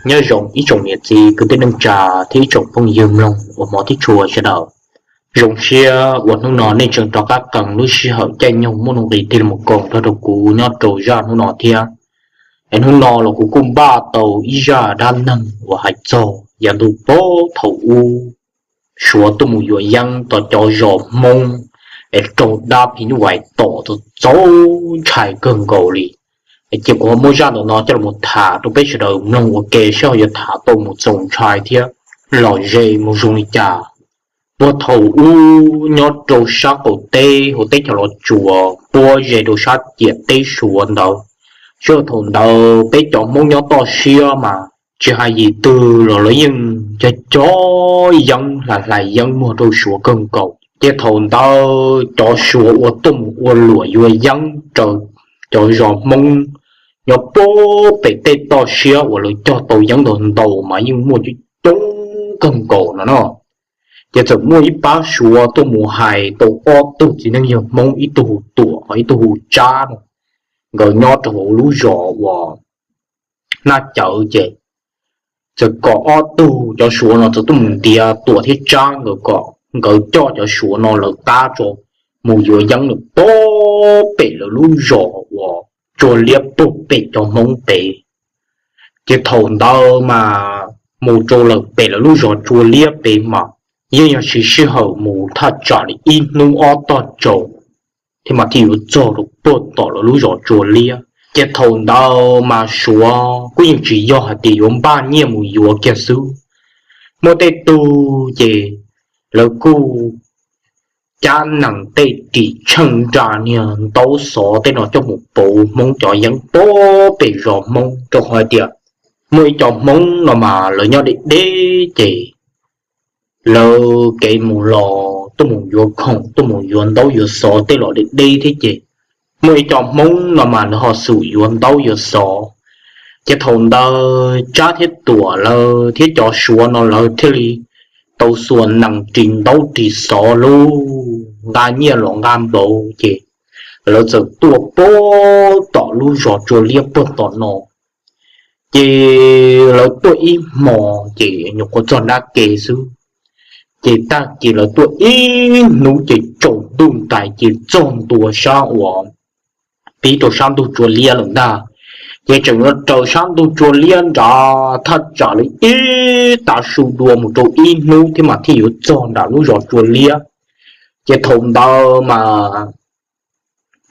Nyob zoo ib tsoom niam txiv kwv tij neej tsa thiab ib tsoom phooj ywg mloog uas hmov thiab tshua sawv daws. Zoo siab uas hnub no nej tseem rov qab qee lub sij hawm caij nyoog muaj nuj nqis tig los mus koom nrog rau kuv nyob rau zaj hnub no thiab. Es hnub no los kuv kuj npaj tau ib zaj dab neeg uas hais txog yav ntuj puag thaum ub Suav tuaj mus yuav yeeb tom cov zos Hmoob, es raug dab phim nyuj vais tom txaus ntshai kawg nkaus li. Ces kuv ho muab zaj ntawm no coj los tham rau peb sawv daws mloog ua ke saib ho yuav tham tau mus txaus ntshai thiab lom zem mus zoo li cas. Puag thaum ub nyob rau sab qaum teb hauv teb chaws Los Tsuas puab ze rau sab ciam teb Suav ntawd. Sij hawm thaum ntawd peb cov Hmoob nyob toj siab mas tsis hais yim twg los lawv yeej cog cov yeeb hlais hlais yeeb muag rau Suav kawg nkaus. Ces thaum ntawd cov Suav uas tuaj mus ua luam yuav yeeb rau cov zos Hmoob nyob puag pem tej toj siab uas lawv cog tau yeeb ntau ntau mas yeej muaj coob coob kawg nkaus no no. Ces txawm muaj ib pab Suav tuaj mus hais tau ob tug txiv neej yawg Hmoob, ib tug hu Tuam ho ib tug hu Tsab no. Nkawd nyob rau hauv lub zos uas Naj Cawv ces txawm kom ob tug cov Suav no txawm tuaj mus ntiav Tuam thiab Tsab nkawd kom nkawd coj cov Suav no lawv qab tso mus yuav yeeb lawm puag pem lawv lub zos uas Tsua Liab puag pem cov Hmoob pem. Ces thaum ntawd mas mus rau lawm pem lawv lub zos Tsua Liab pem mas yeej yog siv sij hawm mus thaj tsam li ib hnub ob tog tsaus thiab mas thiaj yuav txog rau puag tom lawv lub zos Tsua Liab. Ces thaum ntawd mas Suav kuj yeej tsis yog hais tias yuav npaj nyiaj mus yuav kiag xwb. Muaj tej tug ces lawv kuj cab nees tej ris tsheej nra niag ntaub xov tej no coj mus pauv Hmoob cov yeeb puag pem zos Hmoob, rau qhov hais tias muaj ib co Hmoob no mas lawv nyob deb deb ces lawv kev mus los tuaj mus yuav khoom tuaj mus yuav ntaub yuav xov tej los deb deb thiab ces muaj ib co Hmoob no mas lawv ho xum yuav ntaub yuav xov. Ces thaum ntawd Tsab thiab Tuam lawv thiab cov Suav no lawv thiaj li tau xuas nees ris ntaub ris xov lub nqa nyiaj los nqa npaum ces lawv txawm tuaj puag tom lub zos Tsua Liab puag tom no. Ces lawv tuaj ib hmo ces nyuam qhuav txog nrab ke xwb. Ces tag kis lawv tuaj ib hnub ces tsaus ntuj ntais ces txog ntua sab uas pib rau sab ntug Tsua Liab lawm ntag. Ces tseem yuav raws sab ntug Tsua Liab nrad thaj tsam li ib tav su dua mus rau ib hnub thiab mas thiaj yuav txog nram lub zos Tsua Liab. Ces thaum ntawd mas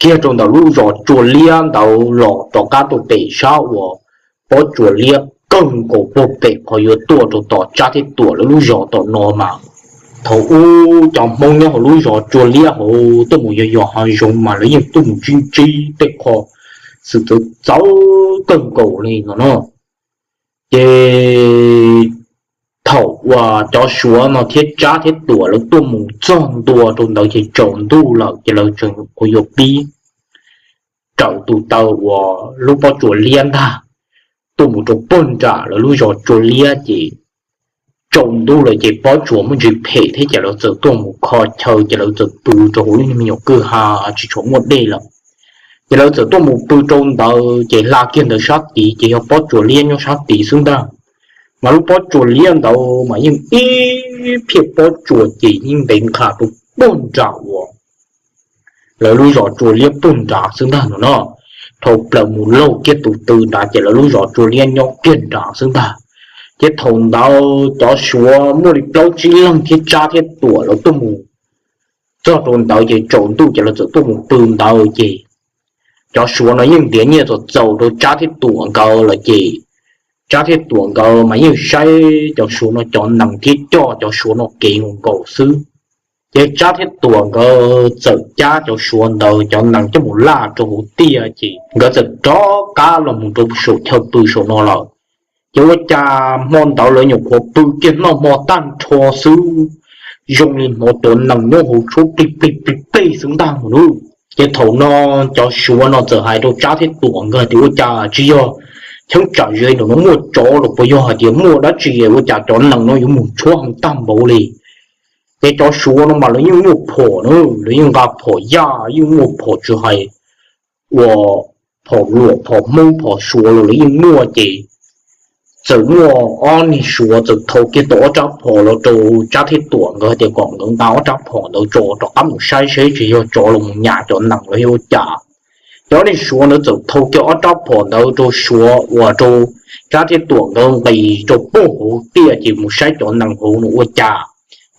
kiag rau ntawm lub zos Tsua Liab ntawd los rov qab rau pem sab uas pob Tsua Liab kawg nkaus puag pem qhov yuav tuaj rau tom Tsab thiab Tuam lawv lub zos tom no mas thaum ub cov Hmoob nyob hauv lub zos Tsua Liab hauv tuaj mus yos yos hav zoov mas lawv yeej tuaj mus ntsib ntsib tej qho xwm txawv txawv kawg nkaus li no no. Ces thaum uas cov Suav no thiab Tsab thiab Tuam lawv tuaj mus txog ntua rau ntawd ces tsaus ntuj lawm ces lawv tseem qhuav yuav pib raws tus taw uas lub pob Tsua Liab ntag tuaj mus rau puag nram lawv lub zos Tsua Liab ces tsaus ntuj lawm ces pob tsuas muaj ntsis phem thiab ces lawv txawm tuaj mus kho chaw ces lawv txawm pw rau hauv lub me nyuam kwj ha tsis tshua muaj dej lawm. Ces lawv txawm tuaj mus pw rau ntawd ces hla kiag ntawd sab tid ces yog pob Tsua Liab nyob sab tid xwb ntag. Mas lub pob Tsua Liab ntawd mas yeej ib phiaj pob tsuas ces yeej ntev nqha rau puag nram uas lawv lub zos Tsua Liab puag nrad xwb ntag no no. Dhau plaws mus laug kiag tus tw nrad ces lawv lub zos Tsua Liab nyob kiag nrad xwb ntag. Ces thaum ntawd cov Suav muaj li plaub tsib leeg thiab Tsab thiab Tuam lawv tuaj mus txog rau ntawd ces tsaus ntuj ces lawv txawm tuaj mus pw ntawd ces cov Suav no yeej ntiav nyiaj txaus txaus rau Tsab thiab Tuam nkawd lawm ces Tsab thiab Tuam nkawd mas yeej saib cov Suav no cov nees thiab coj cov Suav no kev nkaus xwb. Ces Tsab thiab Tuam nkawd txawm cab cov Suav ntawd cov nees coj mus laj rau hauv tiaj ces nkawd txawm rov qab los mus rau saum chaw pw saum no lawm. Ces ua cas hmo ntawd lawv nyuam qhuav pw kiag noj hmo tag nrho xwb, zoo li hnov cov nees nyob hauv tshuab plig plig plig plig xwb ntag no lauj. Ces thaum no cov Suav no txawm hais rau Tsab thiab Tuam nkawd tias ua cas tsis yog cheeb tsam ze nraum no muaj tsov los puas yog hais tias muaj dab tsi ua cas cov nees no yuav mus tshuab heev tag npaum li. Ces cov Suav no mas lawv yeej muaj phom na, lawv yeej nqa phom yaj yeej muaj phom tsis hais uas phom luam phom Hmoob phom Suav los lawv yeej muaj ces txawm muaj ob niag suav txawm thau kiag tau ob rab phom los rau Tsab thiab Tuam nkawd hais tias kom nkawd nqa ob rab phom ntawd tso rov qab mus saib seb tsis yog tsov los mus nyas cov nees los yog ua cas. Ces ob niag suav ntawd txawm thau kiag ob rab phom ntawd rau suav uas rau Tsab thiab Tuam nkawd nqis rau pem hauv tiaj ces mus saib cov nees hauv no ua cas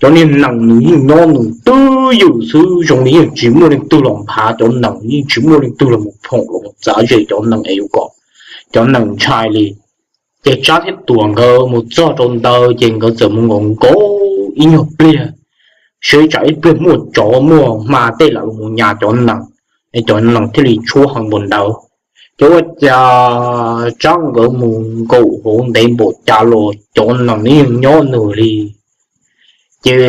cov niag nees nws yeej nyob nws twb ywm xwb, zoo li yeej tsis muaj leej twg los nphav cov nees, yeej tsis muaj leej twg los mus phoom los txav ze cov nees es yuav kom cov nees ntshai li. Ces Tsab thiab Tuam nkawd mus txog rau ntawd ces nkawd txawm mus nkaum nkaus ib nyuag pliag, seb tsam ib pliag muaj tsov muaj hma tej lam los nyas cov nees, cov nees thiaj li tshuab heev npaum ntawd. Ces ua cas Tsab nkawd mus nkaum hauv ntev npaum cas los cov nees yeej nyob nws li. Ces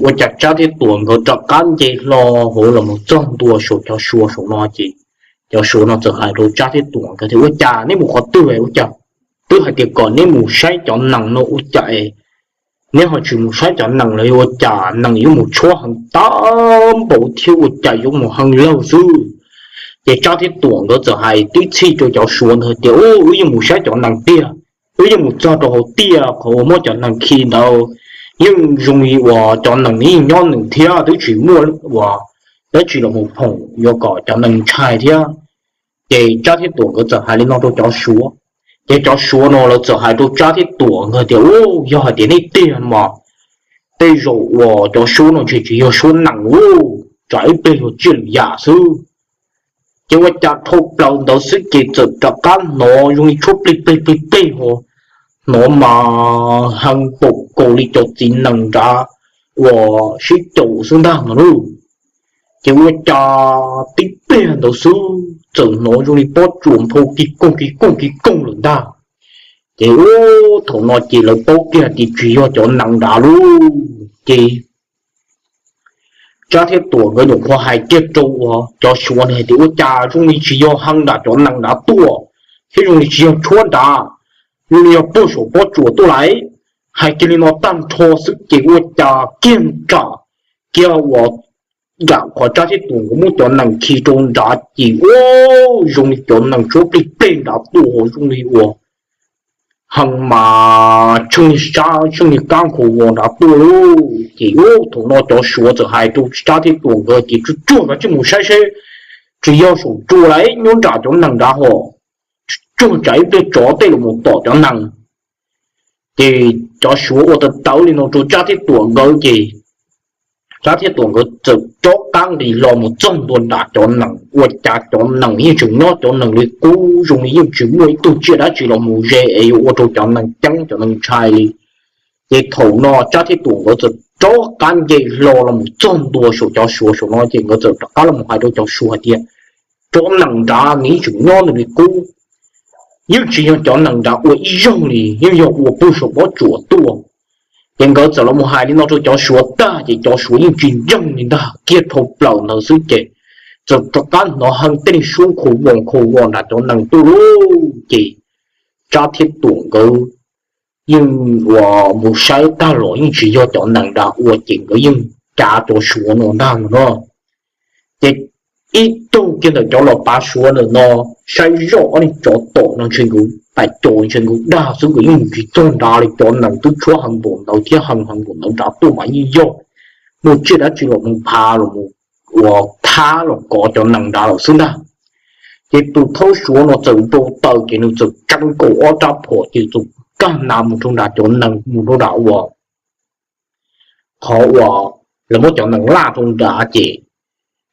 ua cas Tsab thiab Tuam nkawd rov qab nce hlo hauv los mus txog ntua saum cov suav saum no ces cov suav no txawm hais rau Tsab thiab Tuam nkawd tias ua cas neb mus qhov twg ua cas, twb hais tias kom neb mus saib cov nees no ua cas neb ho tsis mus saib cov nees los yog ua cas, nees yuav mus tshuab heev tag npaum thiab ua cas yuav mus heev lawg xwb. Ces Tsab thiab Tuam nkawd txawm hais tib txhij rau cov suav ntawd tias wb yeej mus saib cov nees tiag, wb yeej mus txog rau hauv tiaj qhov uas muab cov nees khi ntawd, yeej zoo li uas cov nees yeej nyob nws thiab twb tsis muaj uas dab tsi los mus phoom yuav kom cov nees ntshai thiab. Ces Tsab thiab Tuam nkawd txawm hais li no rau cov suav, ces cov suav no lawv txawm hais rau Tsab thiab Tuam nkawd tias u, yog hais tias nej tiag mas tej zaum uas cov suab no ntshe tsis yog suab nees u, tsam ib pliag yog tsiaj lwm yam xwb. Ces ua cas dhau plaws ntawd xwb ces txawm rov qab hnov zoo li tshuab plig plig plig plig ho, hnov mas heev npaum nkaus li cov txiv nees nrad uas sib caum xwb ntag no lauj. Ces ua cas tib pliag ntawd xwb txawm hnov zoo li pob tsuas nphau kis koog kis koog kis koog lawm ntag. Ces ub, thaum no ces lawv paub kiag tias tsis yog cov nees nrad lauj. Ces Tsab thiab Tuam nkawd nyuam qhuav hais kiag rau uas cov suav no hais tias ua cas zoo li tsis yog heev nram cov nees nrad tuaj, thiab zoo li tsis yog tshuab nrad, zoo li yog puag saum pob tsuas tuaj lawm. Hais kiag li no tag nrho xwb ces ua cas kiag nram kiag uas nram qhov Tsab thiab Tuam nkawd muab cov nees khi rau nrad ces ub, zoo li cov nees tshuab plig plig nrad tuaj, zoo li uas heev mas tsheej li sab tsheej li kab nkhaus vos nrad tuaj lauj. Ces ub, thaum no cov suav txawm hais rau Tsab thiab Tuam nkawd ces tsuag tsuag kav tsij mus saib seb tsis yog saum tsua lawm, nyob nram cov nees nrad hos, tsuag tsam ib pliag tsov tej los mus tom cov nees. Ces cov suav ua tawv tawv li no rau Tsab thiab Tuam nkawd ces Tsab thiab Tuam nkawd txawm rov qab nqis hlo mus txog ntua nram cov nees, ua cas cov nees yeej tseem nyob cov nees li qub, zoo li yeej tsis muaj ib tug tsiaj dab tsi los mus ze es yuav ua rau cov nees ceeb cov nees ntshai li. Ces thaum no Tsab thiab Tuam nkawd txawm rov qab nce hlo los mus txog ntua saum cov suav saum no ces nkawd txawm rov qab los hais rau cov suav hais tias cov nees nrad nws yeej tseem nyob nws li qub, yeej tsis yog cov nees nrad ua ib zaug li, yeej yog ua puag saum pob tsuas tuaj. Ces nkawd txawm los mus hais li no rau cov suav tag ces cov suav yeej tsis ntseeg li ntag, kiag dhau plaws ntawd xwb ces txawm rov qab hnov heev tej li suab nkhaus vos nkhaus vos nram cov nees tuaj lauj. Ces Tsab thiab Tuam nkawd yeej uas mus saib tag los yeej tsis yog cov nees nrad ua ces nkawd yeej cav cov suav no ntag no. Ces ib tug kiag ntawm cov los pav suav ntawm no saib zoj ob niag tsov tom no ntshe nkawd tais cos ntshe nkawd dag xwb, nkawd yeej mus tsis txog nrad li, cov nees twb tshuab heev npaum ntawd thiab heev heev npaum ntawd nrad tuaj mas yeej yog muaj tsiaj dab tsi los mus phav los mus uas thab los kov cov nees nrad lawm xwb ntag. Ces tus thaub suav no txawm npau taws ces nws txawm tsa nkaus ob rab phom ces txawm kag nas mus rau nram cov nees mus rau nram uas qhov uas lawv muab cov nees laj rau nrad ces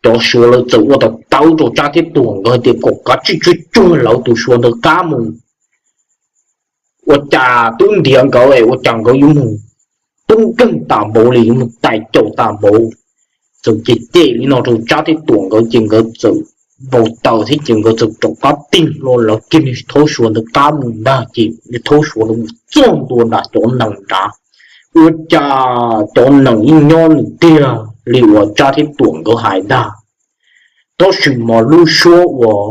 cov suav lawv txawm ua tawv tawv rau Tsab thiab Tuam nkawd tias kom kav tsij tsuag tsuag lawv tus suav ntawd qab mus. Ua cas twb ntiav nkawd es ua cas nkawd yuav mus tub nkeeg tas npaum li, yuav mus tais caus tas npaum. Txawm cem cem li no rau Tsab thiab Tuam nkawd ces nkawd txawm npau taws thiab ces nkawd txawm rov qab tig hlo lawv kiag niag thaub suav ntawd qab mus ntag ces niag thaub suav ntawd mus txog ntua nram cov nees nrad. Ua cas cov nees yeej nyob nws tiag li uas Tsab thiab Tuam nkawd hais ntag, tab sis mas lub suab uas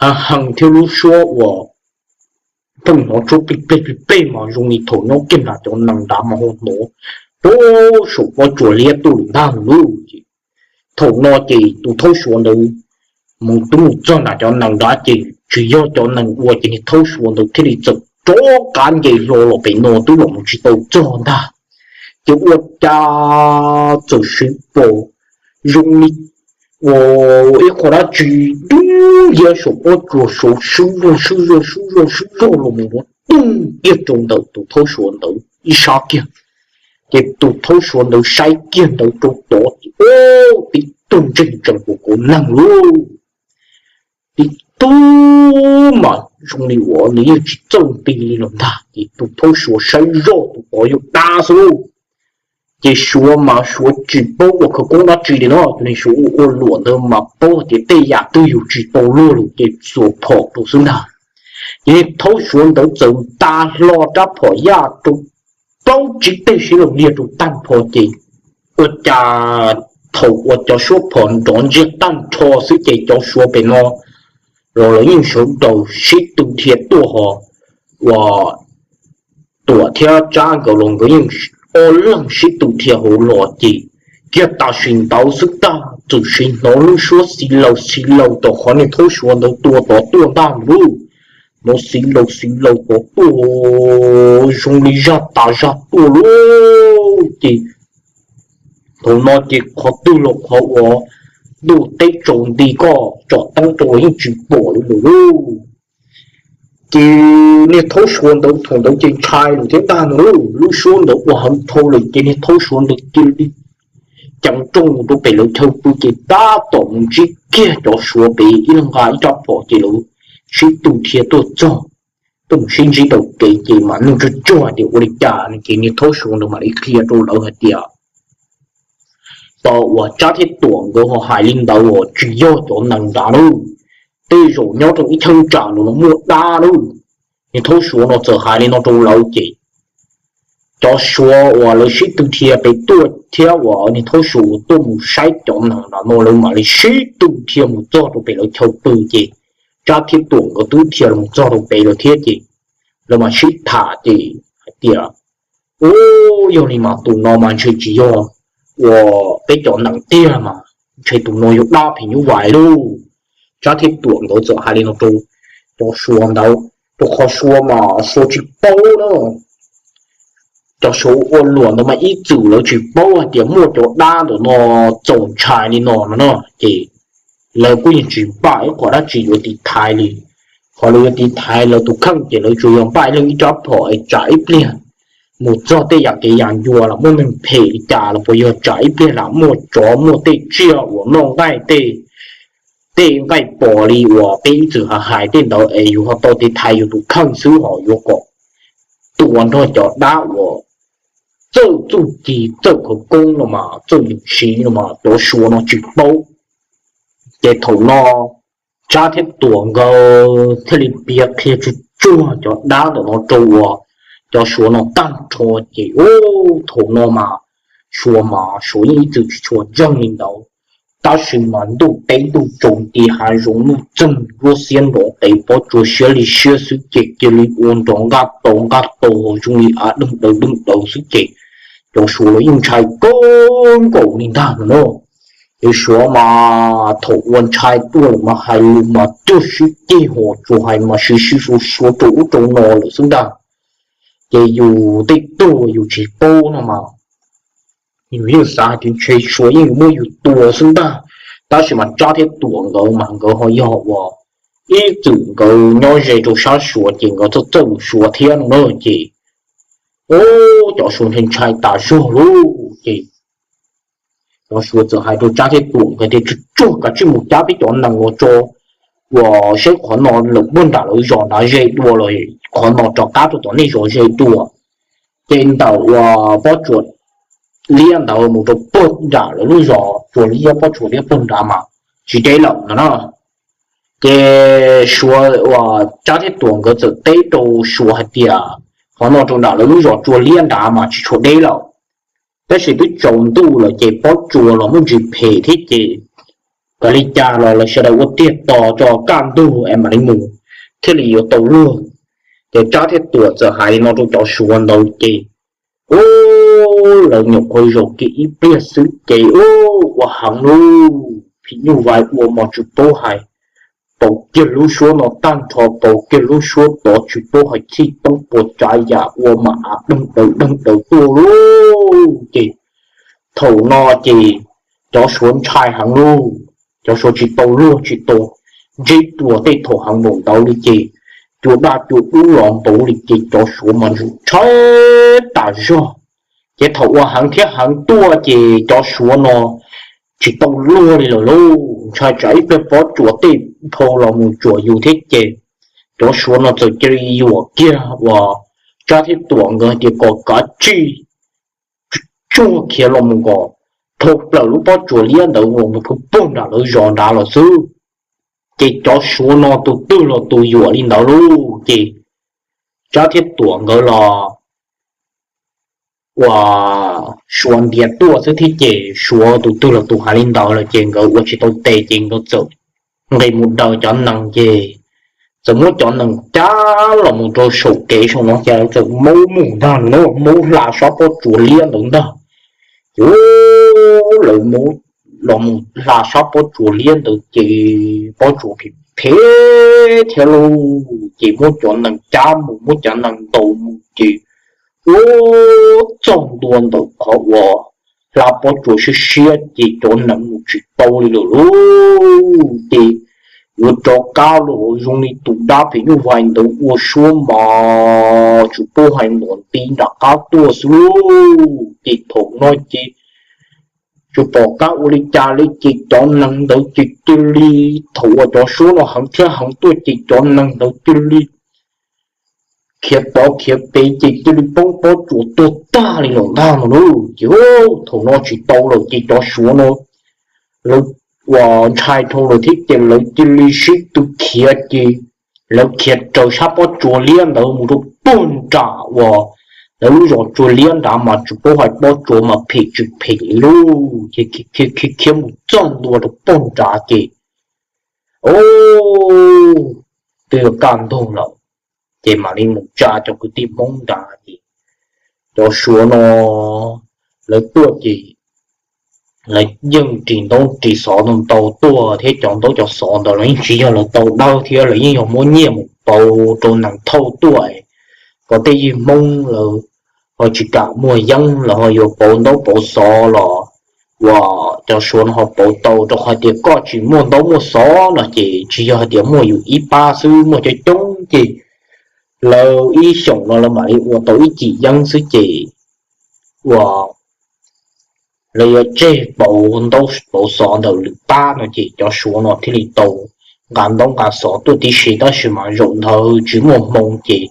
heev thiab lub suab uas pheej hnov tshuab plig plig plig plig mas zoo li thaum nyob kiag nram cov nees nrad mas ho hnov puag saum pob tsuas liab tuaj lawm ntag lauj. Thaum no ces tus thaub suav ntawd mus twb mus txog nram cov nees nrad ces tsis yog cov nees ua ces niag thaub suav ntawd thiaj li txawm rov qab nce hlo los pem no twb los mus tsis tau txog ntag. Ces ua cas txawm siv pom zoo li ua ib qho dab tsi dub nciab saum pob tsuas saud swb zog swb zog swb zog swb zog los mus nrov toog kiag rau ntawm tus thaub suav ntawd ib sab kiag. Ces tus thaub suav ntawd saib kiag ntawd rau tod ces ua tib tug ntseeg tsees ua kauv neeg lauj. Tib tug mas zoo li uas nws yeej tsis txawj nti li los ntag, ces tus thaub suav saib zoj tus qhov yog dab xwb lauj. Ces suav mas suav tsis paub ua khawv koob dab tsi li no, tus neeg suav ua ua luam ntawd mas paub tias tej yam twg yus tsis tau luag lawm ces xuas phom rau xwb ntag. Ces thaub suav ntawd txawm nta hlo rab phom yaj rau plaub tsib teg sib laug liag rau tag nrho ces ua cas thaum uas cov suab phom nrov ntsiag tag nrho xwb ces cov suav pem no los lawv yeej sawv daws sib tw dhia tuaj ho uas Tuam thiab Tsab nkawd los nkawd yeej ob leeg sib tw dhia hauv los ces kiag tam sim ntawd xwb tag txawm sim hnov lub suab xiv laws xiv laws tom qhov niag thaub suav ntawd tua tod tuaj ntag lauj. Hnov xiv laws xiv laws tod tuaj zoo li zaj tas zaj tuaj lauj. Ces thaum no ces qhov twg los qhov uas ntuj teb tsaus nti koj tsom teeb rau los yeej tsis pom li lawm lauj. Ces niag thaub suav ntawd thaum ntawd ces ntshai lawm thiab ntag no lauj, lub suab ntawd ua heev dhau lawm ces niag thaub suav ntawd cia li ceev rooj mus rau pem lawv chaw pw ces tab tom mus ntsib kiag cov suav pem ib leeg nqa ib rab phom ces lawv sib tw dhia tuaj txog, tuaj mus sib ntsib rau kev ces mam nug tsuag tsuag tias ua li cas no ces niag thaub suav ntawd mam li qhia rau lawv hais tias tos uas Tsab thiab Tuam nkawd ho hais li ntawd uas tsis yog cov nees nrad lauj, tej zaum nyob rau ib cheeb tsam ntawd no muaj dab lauj. Niag thaub suav no txawm hais li no rau lawv ces cov suav uas lawv sib tw dhia pem tuaj thiab uas niag thaub suav uas tuaj mus saib cov nees nrad no lawv mam li sib tw dhia mus txog rau pem lawv chaw pw ces Tsab thiab Tuam nkawd twb dhia los txog rau pem lawm thiab ces lawv mam sib tham ces hais tias, u, yog li mas tus no mas ntshe tsis yog uas peb cov nees tiag mas ntshe tus no yog dab phim nyuj vais lauj. Tsab thiab Tuam nkawd txawm hais li no rau cov suav ntawd, rau qhov suav mas suav tsis paub na. Cov suav ua luam ntawd mas ib txwm lawv tsis paub hais tias muaj cov dab ntawm no txaus ntshai li no no na ces lawv kuj yeej tsis npaj ib qho dab tsi yuav tiv thaiv li. Qhov lawv yuav tiv thaiv lawv tus kheej ces lawv tsuas yog npaj ib leeg ib rab phom es tsam ib pliag mus txog tej yam kev yam ncua los muaj neeg phem li cas los puas yog tsam ib pliag lam muaj tsov muaj tej tsiaj uas noj nqaij tej, tej nqaij pos li uas peb ib txwm hais hais tej ntawd es yus ho tau tiv thaiv yus tus kheej xwb ho yuav kom tua nrog cov dab uas txawj txuj ci txawj khawv koob no mas txawj yus siv no mas cov suav no tsis paub. Ces thaum no Tsab thiab Tuam nkawd thiaj li piav qhia tsuag tsuag cov dab ntawm no rau uas cov suav no tag nrho ces ub thaum no mas suav mas suav yeej ib txwm tsis tshua ntseeg li ntawd. Tab sis mas ntuj teb ntuj tsaus nti hav zoov nuj txeeg nruab xiab nrov qees pob tsuas siab li siab xwb ces cia li ua nrov nqaj tau nqaj tau zoo li av deeg daws deeg daws xwb ces cov suav los yeej ntshai kawg nkaus li ntag no na. Ces suav mas thaum ua ntshai tuaj lawm mas hais lus mas cuag sib ceg hos tsuas hais mas siv sib suav suav rau ub rau no lawm xwb ntag. Ces yus tej tug yus tsis paub no mas yus yeej xav hais tias ntshe suav yeej yuav muab yus tua xwb ntag. Tab sis mas Tsab thiab Tuam nkawd mas nkawd ho yog uas ib txwm nkawd nyob ze rau sab suav ces nkawd txawj txawj mus suav thiab no na ces ub cov suav ntshai ntshai tas zog lauj ces cov suav txawm hais rau Tsab thiab Tuam nkawd tias tsuag tsuag kav tsij mus cab peb cov nees los tso uas saib qhov no lawm puag nram lawv zos nrad ze dua los qhov no rov qab rau tom nej zos ze dua. Ces ntawm uas pob tsuas liab ntawd mus rau puag nram lawv lub zos tsuas liab pob tsuas liab puag nrad mas tsis deb lawm no na. Ces suav uas Tsab thiab Tuam nkawd txawm teb rau suav hais tias qhov no rau nram lawv lub zos tsuas liab nrad mas tsis tshua deb lawm. Tab sis twb tsaus ntuj lawm ces pob tsuas los muaj ntsis phem thiab ces kav li cas los lawv sawv daws ua tiag tos tso kaj ntug es mam li mus thiaj li yuav tau luag. Ces Tsab thiab Tuam txawm hais li no rau cov suav ntawd ces ub lawv nyuam qhuav zaum kiag ib pliag xwb ces ub ua heev lauj, phim nyuj vais ua mos tsis paub hais. pauv kiag lub suab no tag nrho, pauv kiag lub suab tod tsis paub hais txhij toob puas tsav yam ua mas av deeg daws deeg daws tuaj lauj. Ces thaum no ces cov Suav ntshai heev lauj, cov Suav tsis tau luag tsis tau ntsib dua tej thaum heev npaum ntawd li ces cua daj cua dub los npaum li ces cov Suav mas ntshai tas zog. Ces thaum uas heev thiab heev tuaj ces cov Suav no tsis tau luag li lawm lauj, ntshai tsam ib pliag pob tsuas tej phau los mus tsuam yus thiab ces cov Suav no txawm cia li yuam kiag uas Tsab thiab Tuam nkawd hais tias kom kav tsij tsuag khiav los mus kom dhau plaws lub pob tsuas liab ntawd los mus pw puag nram lawv zos nrad los xwb. Ces cov Suav no tus twg los tus yuam li ntawd lauj, ces Tsab thiab Tuam nkawd los uas Suav ntiav tuaj xwb thiab ces Suav tus twg los tus hais li ntawd lawm ces nkawd ua tsis tau tes ces nkawd txawm nqis mus daws cov nees ces txawm muab cov nees cab los mus rau saum kev saum no ces txawm maub mus ntag no, maub hla sab pob tsuas liab ntawd ntag. Ces lawv maub los mus hla sab pob tsuas liab ntawd ces pob tsuas phem phem thiab lauj, ces muab cov nees cab mus muab cov nees ntaus mus ces ua txog ntua ntawm qhov uas hla pob tsuas siab siab ces cov nees mus tsis tau li lawm lauj. Ces yuav rov qab los zoo li tus dab phim nyuj vais ntawd ua suab mos tsis paub hais ntuav nti nram qab tuaj xwb lauj. Ces thaum no ces tsis pom qab ua li cas li ces cov nees ntawd ces cia li, thaum uas cov suab no heev thiab heev tuaj ces cov nees ntawd cia li khiav tod khiav pem ces cia li poob pob tsuas tuag tag li lawm ntag no lauj. Ces thaum no tsis tau lawm ces cov suav no lawv uas ntshai dhau lawm thiab ces lawv cia li sib tw khiav ces lawv khiav raws sab pob tsuas liab ntawd mus rau puag nram uas lawv lub zos tsuas liab nrad mas tsis paub hais pob tsuas mas phem tsis phem li lauj. Ces khiav khiav mus txog ntua rau puag nrad ces o twb yuav kaj ntug lawm ces mam li mus tsa cov kwv tij Hmoob nrad ces cov suav no lawv tuaj ces lawv yeej ris ntaub ris xov ntau ntau tuaj thiab cov ntaub cov xov ntawd los yeej tsis yog lawv tau dawb thiab lawv yeej yog muab nyiaj mus pauv rau nees thauj tuaj kom tej yawg Hmoob lawv ho tsis kam muag yeeb lawv ho yuav pauv ntaub pauv xov los uas cov suav no ho pauv tau rau qhov tias koj tsis muaj ntaub muaj xov no ces tsis yog hais tias muaj yus ib pab xwb, muaj coob coob ces lawv ib xyoos no lawv mam li ua tau ib cim yeeb xwb ces uas lawv yuav tseg pauv ntaub pauv xov ntawm lwm pab no ces cov suav no thiaj li tau nqa ntaub nqa xov tuaj tib si, tab sis mas zaum ntawd tsis muaj hmoo ces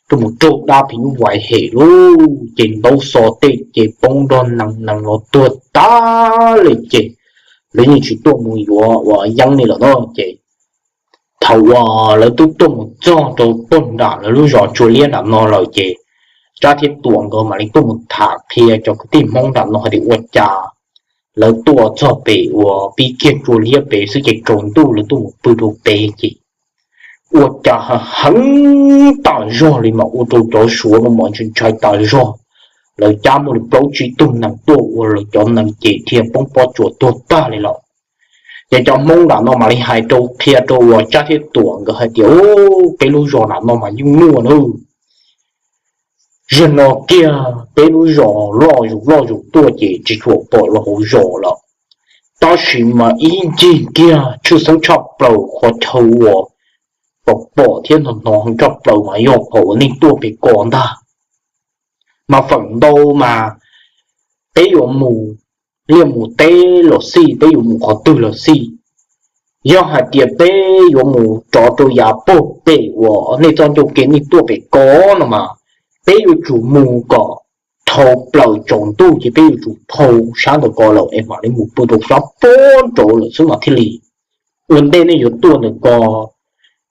tuaj mus raug dab phim nyuj vais hem lauj, ces ntaub xov tej ces poob nrog nees, nees los tuag tag li ces lawv yeej tsis tuaj mus yuav uas yeeb li lawm no ces thaum uas lawv twb tuaj mus txog rau puag nram lawv lub zos tsuas liab nram no lawm ces Tsab thiab Tuam nkawd mam li tuaj mus tham qhia cov kwv tij Hmoob nram no hais tias ua cas lawv tuaj txog pem uas pib kiag tsuas liab pem xwb ces tsaus ntuj lawv tuaj mus pw rau pem ces ua cas heev tas zog li mas ua rau cov suav no mas ntshai ntshai tas zog. Lawv cab muaj li plaub tsib tug nees tuaj ua lawv cov nees ces dhia poob pob tsuas tuag tag li lawm. Ces cov Hmoob nram no mam li hais rau qhia rau uas Tsab thiab Tuam nkawd hais tias, Peb lub zos nram no mas yeej muaj nawb. Zaum no kiag peb lub zos loj zus loj zus tuaj ces tsis tshua pom los hauv zos lawm. Tab sis mas ib ncig kiag tshwj xeeb tshaj plaws qhov chaw uas pom pom thiab hnov hnov heev tshaj plaws mas yog qhov uas nej tuaj pem ko ntag. Mas feem ntau mas peb yuav mus liaj mus teb los xij, peb yuav mus qhov twg los xij, yog hais tias peb yuav mus rov rau yav puag pem uas nej txoj ncauj ke nej tuaj pem ko no mas peb yuav tsum mus kom dhau plaws tsaus ntuj ces peb yuav tsum dhau sab ntawm ko lawm es mam li mus pw rau sab puag nraud lawm xwb mas thiaj li ua ntej nej yuav tuaj ntawm ko.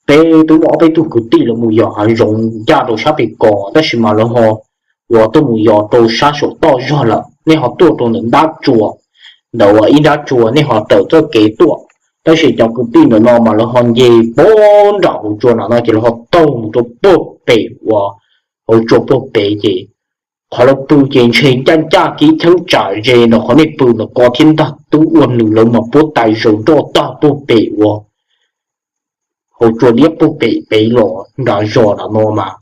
Peb twb muaj ob peb tug kwv tij lawv mus yos hav zoov ncaj rau sab pem ko tab sis mas lawv ho uas tuaj mus yos rau sab saum toj zog lawm, nej ho tuaj rau ntawm ntab tsua, ntawm uas ib nrab tsua nej ho raws txoj kev tuaj. Tab sis cov kwv tij ntawm no mas lawv ho nce puag nram hauv tsua nram no ces lawv ho taug mus rau puag pem uas hauv tsua puag pem ces qhov lawv pw ces ntshe ncaj ncaj kib cheeb tsam ze nrog qhov nej pw ntawm ko thiab ntag. Twb ua nws lawv mas puab tais zaws nroj tag puag pem uas hauv tsua liab puag pem pem los nram zos nram no mas,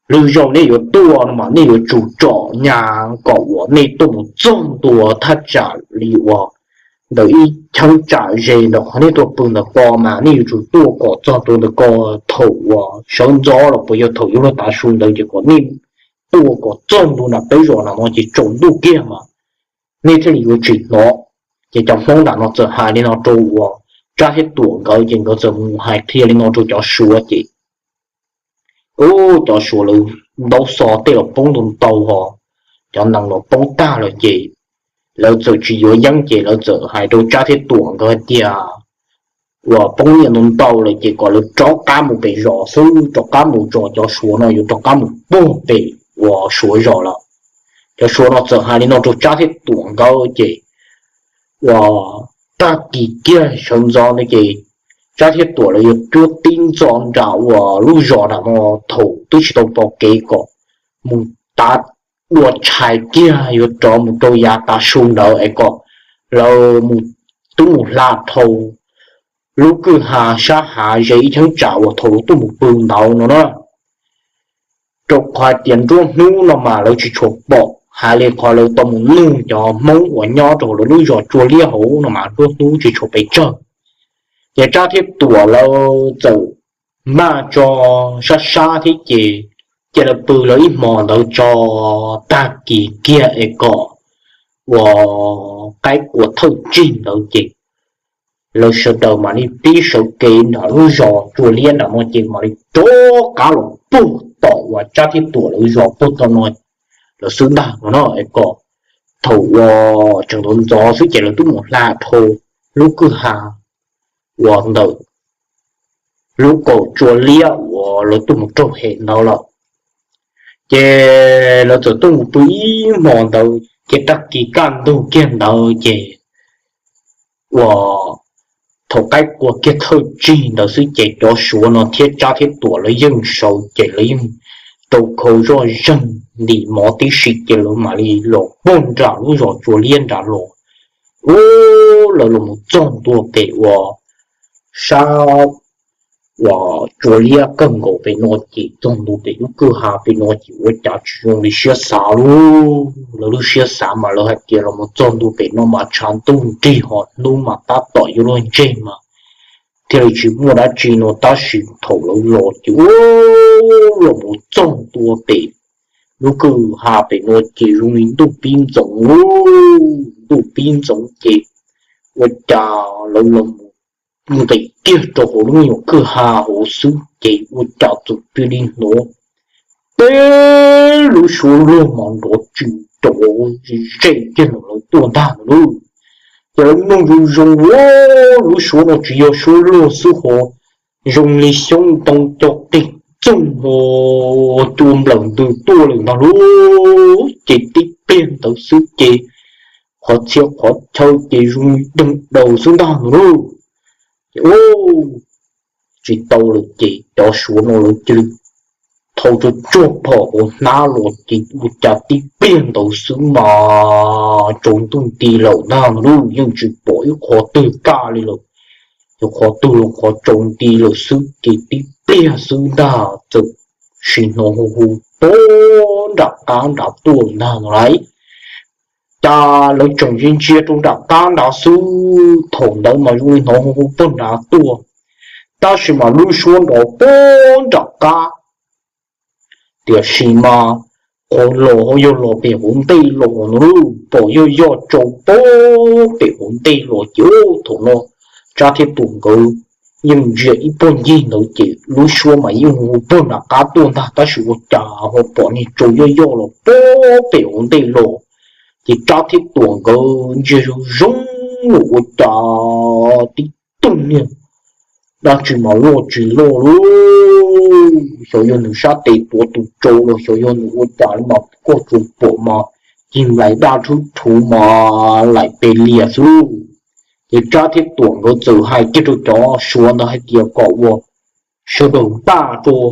lwm zaus nej yuav tuaj no mas nej yuav tsum tsom nyem kom uas nej tuaj mus txog ntua thaj tsam li uas ntawm ib cheeb tsam ze ntawm qhov nej tuaj pw ntawm ko mas nej yuav tsum tuaj kom txog ntua ntawm ko thaum uas sawv ntxov los puas yog thaum yuav luag tav su ntawd ces kom nej tuaj kom txog ntua nram peb zos nram no ces tsaus ntuj kiag mas nej thiaj li yuav tsis hnov. Ces cov Hmoob nram no txawm hais li no rau uas Tsab thiab Tuam nkawd ces nkawd txawm mus hais qhia li no rau cov Suav ces ub, cov Suav lawv ntaub xov tej los poob ntau ntau hos, cov nees los poob tag lawm ces lawv txawm tsis yuav yeeb ces lawv txawm hais rau Tsab thiab Tuam nkawd hais tias uas poob nyiaj ntau ntau lawm ces kom lawv rov qab mus pem zos xwb, rov qab mus tso cov Suav no yuav rov qab mus puag pem uas Suav zos lawm. Cov Suav no txawm hais li no rau Tsab thiab Tuam nkawd ces uas tag kis kiag sawv ntxov ntawd ces Tsab thiab Tuam lawv yuav cuab tib ntxov nram uas lub zos nram no thaum twb tsis tau pom kev kom mus tav dua tshais kiag yuav rov mus rau yav tav su ntawd es kom lawv mus, twb mus hla dhau lub kwj ha sab hav ze ib cheeb tsam uas thaum lawv tuaj mus pw ntawd no na. Rau qhov tias nruab hnub no mas lawv tsis tshua pom, hais li qhov lawv tau mus nug cov Hmoob uas nyob rau hauv lawv lub zos Tsua Liab hauv no mas nruab hnub tsis tshua pes tsawg. Ces Tsab thiab Tuam lawv txawm maj tso sab sab thiab ces cia lawv pw lawv ib hmo ntawd tso, tag kis kiag es kom uas qaib qua thawj tsig ntawd ces lawv sawv daws mam li pib sawv kev nram lub zos Tsua Liab nram no ces mam li rov qab los puag tom uas Tsab thiab Tuam lawv zos puag tom no lawm xwb ntag no na. Es kom thaum uas tseem ntxov ntxov xwb ces lawv twb mus hla dhau lub kwj ha uas ntawm lub kaum Tsua Liab uas lawv tuaj mus raug hem ntawd lawm. Ces lawv txawm tuaj mus pw ib hmo ntawd ces tag kis kaj ntug kiag ntawd ces uas thaum qaib qua kiag thawj tsig ntawd xwb ces cov Suav no thiab Tsab thiab Tuam lawv yeej sawv ces lawv yeej rau khau zoj zeeg ntim mov tib si ces lawv mam li los puag nram lub zos Tsua Liab nram los. Ub, lawv los mus txog ntua pem uas sab uas Tsua Liab kawg nkaus pem no ces txog ntua pem lub kwj ha pem no ces ua cas tsis zoo li siab xav lauj. Lawv lub siab xav mas lawv hais tias los mus txog ntua pem no mas tshav ntuj nrig hos hnub mas tab tom yuav luag ntseg mas thiaj li tsis muaj dab tsi no tab sis thaum lawv los ces ub, los mus txog ntua pem lub kwj ha pem no ces zoo li ntuj pib ntxoov lauj. Ntuj pib ntxoov ces ua cas lawv los mus nqis kiag rau hauv lub me nyuam kwj ha hauv xwb ces ua cas txawm cia li hnov teb lub suab luag mas nrov tsw rov ze kiag ntawm lawv tuaj ntag no lauj. Ces lawv mloog zoo zoo ua lub suab no tsis yog suab luag xwb ho zoo li xyoob ntoo co qig txoog ho cua nplawm ntws tuaj lawm ntag lauj. Ces tib pliag ntawd xwb ces qhov txhia qhov chaw ces zoo li doog daws xwb ntag no lauj. Ces ub, tsis tau lawm ces cov Suav no lawv cia li thau tsuag tsuag phom hauv hnab los ces ua cas tib pliag ntawd xwb mas tsaus ntuj nti lawm ntag no lauj. Yeej tsis pom ib qho twg kaj li lawm, ces qhov twg los qhov tsaus nti lawm xwb ces tib pliag xwb ntag txawm sim hnov hu hu pog nram qab nrad tuaj ntag no lauj. Cas lawv tseem ntsia ntsia rau nram qab nrad xwb, thaum ntawd mas zoo li hnov hu hu pog nrad tuaj, tab sis mas lub suab nrov pog nram qab. Tiam sis mas qhov los ho yog los pem hauv ntej los no lauj, pom yoj yoj tsau pog pem hauv ntej los ces thaum no Tsab thiab Tuam nkawd yeej ntsia ib puag ncig ntawd ces lub suab mas yeej hu hu pog nram qab tuaj ntag tab sis ua cas ho pom niag tsau yoj yoj los pog pem hauv ntej los. Ces Tsab thiab Tuam nkawd ntsia zoo zoo los ua cas tib tug niag dab tsi mas loj tsis loj lauj, xyov yog nws sab tes tuav tus tsau los xyov yog nws ua cas li mas koj tsuas pom mas cig nplaim daj rhub rhuv mas laim pes lias xwb lauj. Ces Tsab thiab Tuam nkawd txawm hais kiag rau cov Suav ntawd hais tias kom ua sawv daws npaj rau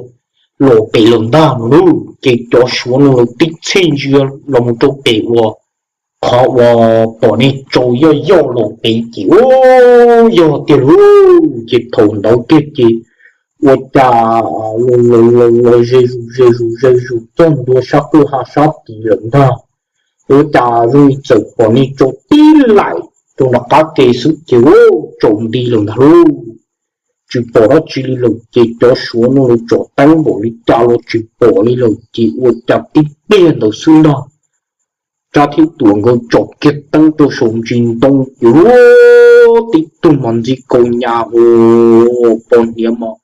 los pem lawm ntag no lauj. Ces cov Suav no lawv tib txhij ntsia los mus rau pem uas qhov uas pom nej tsaus yoj yoj los pem ces ub, yog tiag lauj. Ces thaum ntawd kiag ces ua cas los los los ze zus ze zus ze zus txog ntua sab qwj ha sab tid lawm ntag. Ua cas zoo li txawm pom nej tsaus tib laim rau nram qab ke xwb ces ub, tsaus nti lawm ntag lauj. Tsis pom dab tsi li lawm ces cov Suav no lawv tsom teeb npaum li cas los tsis pom li lawm ces ua cas tib pliag ntawd xwb ntag, Tsab thiab Tuam nkawd tsom kiag teeb rau saum ntsis ntoo ces ub, tib tug mas ntxi kaus nyas hu pos hniav mas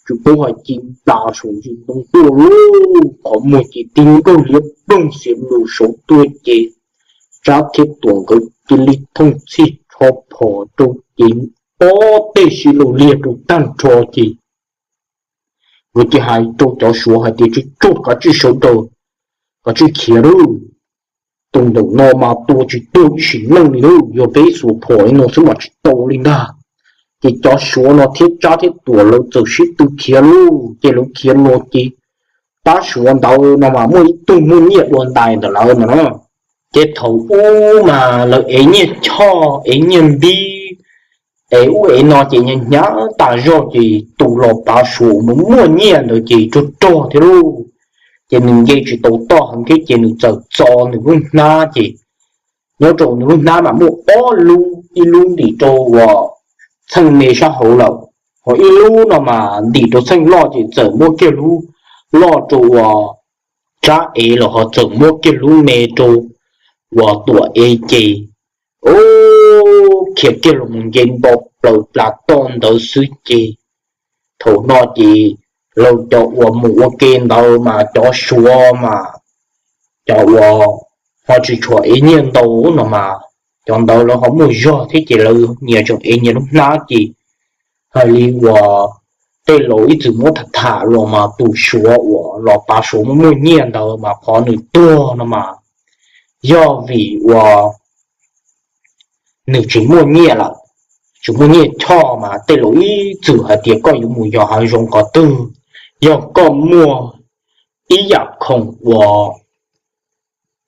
tsis paub hais ci nplas saum ntsis ntoo tuaj lauj. Qhov muag ces tib nkaug liab ploog xiav lus saud tuaj ces Tsab thiab Tuam nkawd cia li thooj txhij tsho phom rau ces ob teg sib laug liag rau tag nrho ces nkawd cia hais rau cov Suav hais tias, Tsum tsuag kav tsij sawv daws, kav tsij khiav lauj. Tus ntawm no mas tua tsis tuag ib sim neej li lauj, yog peb xuas phom li no xwb mas tsis tau li ntag. Ces cov Suav no thiab Tsab thiab Tuam lawv txawm sib tw khiav lauj. Ces lawv khiav los ces pab Suav ntawd no mas muaj ib tug muaj nyiaj dua ntais ntawm lawv no na. Ces thaum ub mas lawv ev nyiaj choj ev nyiaj npib, ev ub ev no ces hnyav hnyav tas zog ces tus los pav Suav uas muaj nyiaj ntawd ces rog rog thiab lauj. Ces nws nce tsis tau toj heev thiab ces nws txawm txo nws lub hnab ces nyob rau nws lub hnab mas muaj ob lub, ib lub ntim rau uas txheej me sab hauv lawm, ho ib lub no mas ntim rau txheej loj ces txawm muab kiag lub loj rau uas Tsab ev los ho txawm muab kiag lub me rau uas Tuam ev ces ub, khiav kiag los mus nce nto plaws plas toj ntawd xwb ces thaum no ces lawv cov uas mus ua ke ntawd mas cov Suav mas cov uas ho tsis tshua ev nyiaj ntau no mas cov ntawd lawv ho muaj zog thiab ces lawv nyias tseem ev nyias lub hnab ces hais li uas tej laus ib txwm muab tham tham los mas tus Suav uas los pav Suav muaj muaj nyiaj ntawd mas qhov nws tuag no mas yog vim uas nws tsis muaj nyiaj lawm, tsis muaj nyiaj choj mas tej laus ib txwm hais tias koj yuav mus yos hav zoov qhov twg, yog koj muaj ib yam khoom uas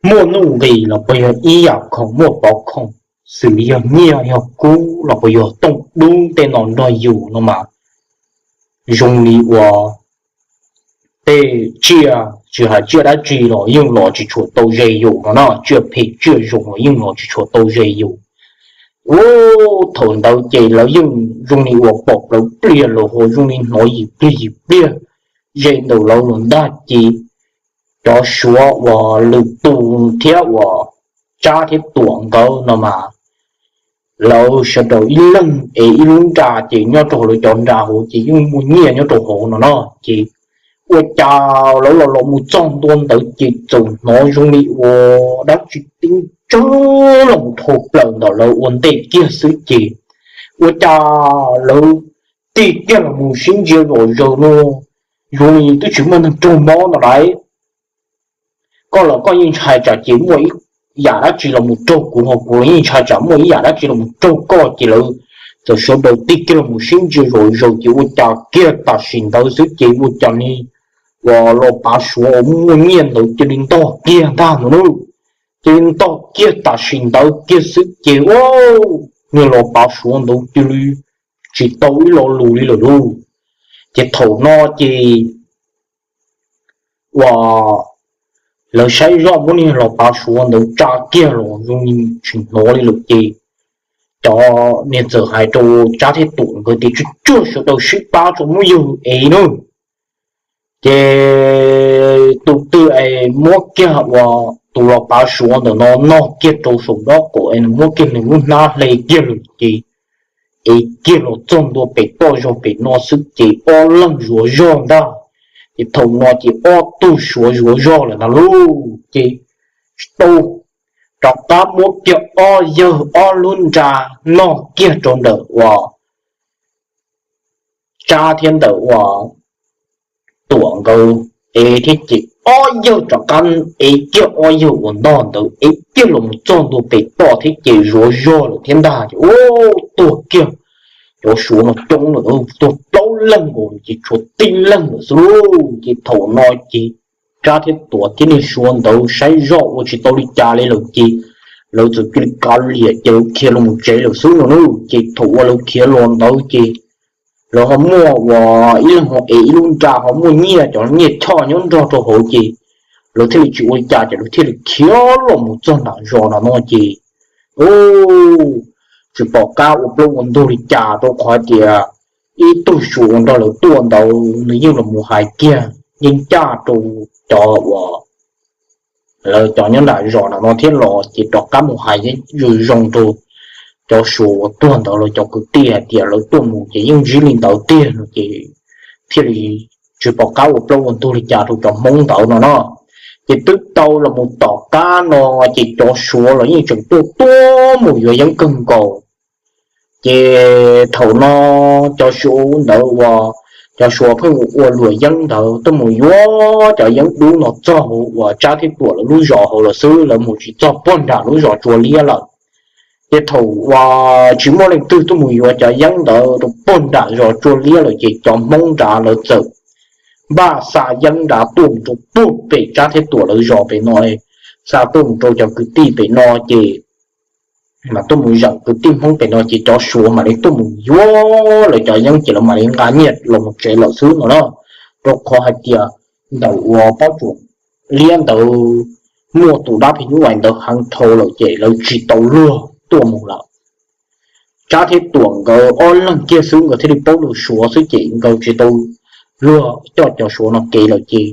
muaj nuj nqis los puas yog ib yam khoom muaj pov khoom, xws li yog nyiaj yog kub los puas yog tooj dub tej no nrog yus no mas zoo li uas tej tsiaj, tsis hais tsiaj dab tsi los yeej los tsis tshua tau ze yus no na, tsiaj phem tsiaj zoo los yeej los tsis tshua tau ze yus. Ub, thaum ntawd ces lawv yeej zoo li uas pom plawv pliag los ho zoo li hnov yim pliag yim pliag ze ntawm lawv los ntag ces cov Suav uas lwm tus thiab uas Tsab thiab Tuam nkawd no mas lawv sawv daws ib leeg ev ib lub nra ces nyob rau hauv lawv cov nra hauv ces yeej muaj nyiaj nyob rau hauv no no ces ua cas lawv los los mus txog ntua ntawd ces txawm hnov zoo li uas dab tsi tib ntsawg los mus dhau plaws ntawm lawv ua ntej kiag xwb ces ua cas lawv tig kiag los mus sib ntsia zom zaws no, zoo li twb tsis muaj neeg raug mob ntawd lauj. Koj los koj yeej ntshai tsam ces muaj ib yam dab tsi los mus raug kuv, ho kuv los yeej ntshai tsam muaj ib yam dab tsi los mus raug koj ces lawv txawm sawv daws tig kiag los mus sib ntsia zom zaws ces ua cas kiag tam sim ntawd xwb ces ua cas li uas los pav Suav uas muaj nyiaj ntawd cia li ntog kiag ntag no na. Cia li ntog kiag tam sim ntawd kiag xwb ces ua niag los pav Suav ntawd cia li tsis tau ib lo lus li lawm lauj. Ces thaum no ces uas lawv saib zoj muab niag los pav Suav ntawd tsa kiag los zoo li tsis hnov li lawm ces cov niag txawm hais rau Tsab thiab Tuam nkawd tias, Tsum tsuag sawv daws sib pab tso muab yawg ev na. Ces tus twg es muab kiag uas tus los pav Suav ntawm no nog kiag rau saum nraub qaum es nws muab kiag nws lub hnab hle kiag lawm ces ev kiag los txog ntua pem toj zog pem no xwb ces ob leeg zuav zog ntag. Ces thaum no ces ob tug Suav zuav zog lawm ntag lauj. Ces tsis tau, rov qab muab kiag ob yawg ob lub nra nog kiag rau ntawm uas Tsab thiab ntawm uas Tuam nkawd ev thiab ces ob yawg rov qab ev kiag ob yawg uas ntog ntawd ev kiag los mus txog ntua pem toj thiab ces zuav zog lawm thiab ntag. Ces ub, tuag kiag, cov Suav no coob lawm, tuag plaub leeg nkaus ces tshuav tib leeg lawm xwb lauj. Ces thaum no ces Tsab thiab Tuam thiab niag Suav ntawd saib zoj ua tsis tau li cas li lawm ces lawv txawm cia li kav liam ces lawv khiav los mus tsev lawm xwb no na. Ces thaum uas lawv khiav los ntawd ces lawv ho muaj uas ib leeg ho ev ib lub nra ho muaj nyiaj, cov nyiaj choj nyob nrog rau hauv ces lawv thiaj li tsis ua li cas ces lawv thiaj li khiav los mus txog nram zos no no ces tsis pom qab ua plaub ua ntug li cas rau qhov tias ib tug Suav uas nrog lawv tuaj ntawd nws yeej los mus hais kiag yeej ncaj rau cov uas lawv cov nyob nram zos no no thiab los ces rov qab mus hais yeej zoo zoo rau cov Suav uas tuag ntawd los cov kwv tij hais tias lawv tuaj mus ces yeej ntsib li ntawd tiag no ces thiaj li tsis pom qab ua plaub ua ntug li cas rau cov Hmoob ntawd no no. Ces twb tau los mus tom qab no ces cov Suav los yeej tseem tuaj tuaj mus yuav yeeb kawg nkaus. Ces thaum no cov Suav ntawd uas cov Suav pheej ua luam yeeb ntawd tuaj mus yuav cov yeeb dub no txog uas Tsab thiab Tuam lawv lub zos hauv lawm xwb, lawv mus tsis txog puag nram lub zos Tsua Liab lawm. Ces thaum uas tsis muaj leej twg tuaj mus yuav cov yeeb ntawd rau puag nram zos Tsua Liab lawm ces cov Hmoob nrad lawv txawm npaj xa yeeb nrad tuaj mus rau puag pem Tsab thiab Tuam lawv zos pem no, xa tuaj mus rau cov kwv tij pem no ces mas tuaj mus zeem kwv tij Hmoob pem no ces cov Suav mam li tuaj mus yuav lawv cov yeeb ces lawv mam li nqa nyiaj los mus tsev lawm xwb no na. Rau qhov hais tias ntawm uas Pob Tsuas Liab ntawd muaj tus dab phim nyuj vais ntawd heev dhau lawm ces lawv tsis tau luag tuaj mus lawm. Tsab thiab Tuam nkawd ob leeg kiag xwb nkawd thiaj li paub lus Suav xwb ces nkawd tsis tau luag coj cov Suav no kev lawm ces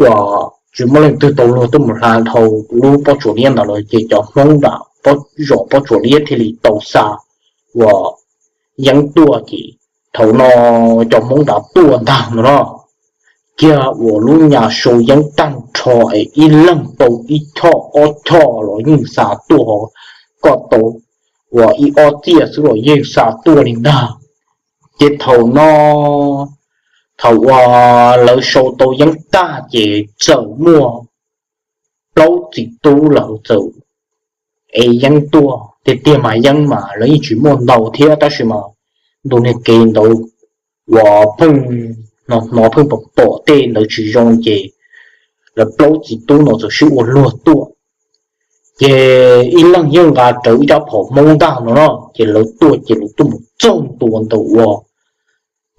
uas tsis muaj leej twg tau luag tuaj mus hla dhau lub Pob Tsuas Liab ntawd lawm ces cov Hmoob nram zos Pob Tsuas Liab thiaj li tau xa uas yeeb tuaj ces thaum no cov Hmoob nrad tuaj ntag no no, kiag uas lub nyas sau yeeb tag nrho es ib leeg tau ib choj ob choj los yeej xa tuaj, ho koj tau uas ib ob txiaj xwb los yeej xa tuaj li ntag. Ces thaum no thaum uas lawv sau tau yeeb tag ces txawm muaj plaub txiv tub lawv txawm ev yeeb tuaj. Tiag tiag mas yeeb mas lawv yeej tsis muaj ntau thiab tab sis mas ntu niag kev ntawd uas pheej hnov hnov pheej pom pom tej ntawd tsis zoo ces lawv plaub txiv tub no txawm sib ua luag tuaj. Ces ib leeg yeej nqa rawv ib rab phom Hmoob ntag no no ces lawv tuaj ces lawv tuaj mus txog ntua ntawm uas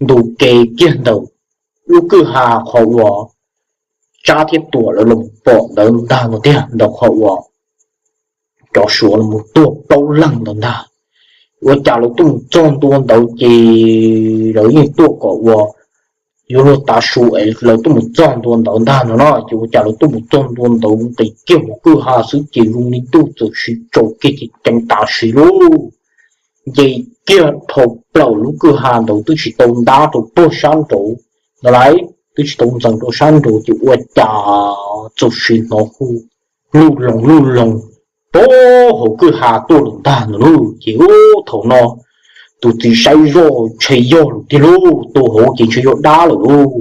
ntu kev kiag ntawm lub kwj ha qhov uas Tsab thiab Tuam lawv los pom ntawd ntag no tiag, ntawm qhov uas cov Suav los tuaj plaub leeg ntawd ntag. Ua cas lawv tuaj mus txog ntua ntawd ces lawv yeej tuaj kom uas yuav luag tav su es lawv tuaj mus txog ntua ntawd ntag no no ces ua cas lawv tuaj mus txog ntua ntawd nqis kiag hauv kwj ha xwb ces zoo li ntuj txawm siv tsaus kiag ces ceev tas siv lauj. Nce kiag dhau plaws lub kwj ha ntawd twb tsis tau ntab rau puag sab nraud no lawm, twb tsis tau ntxeev rau sab nraud ces ua cas txawm siv hnov hu luj loos luj loos puag hauv kwj ha tuaj lawm ntag no lauj. Ces ub thaum no tus txiv saib zoj ntshe yog lawm tiag lauj, tus hauv ces ntshe yog dab lawm lauj.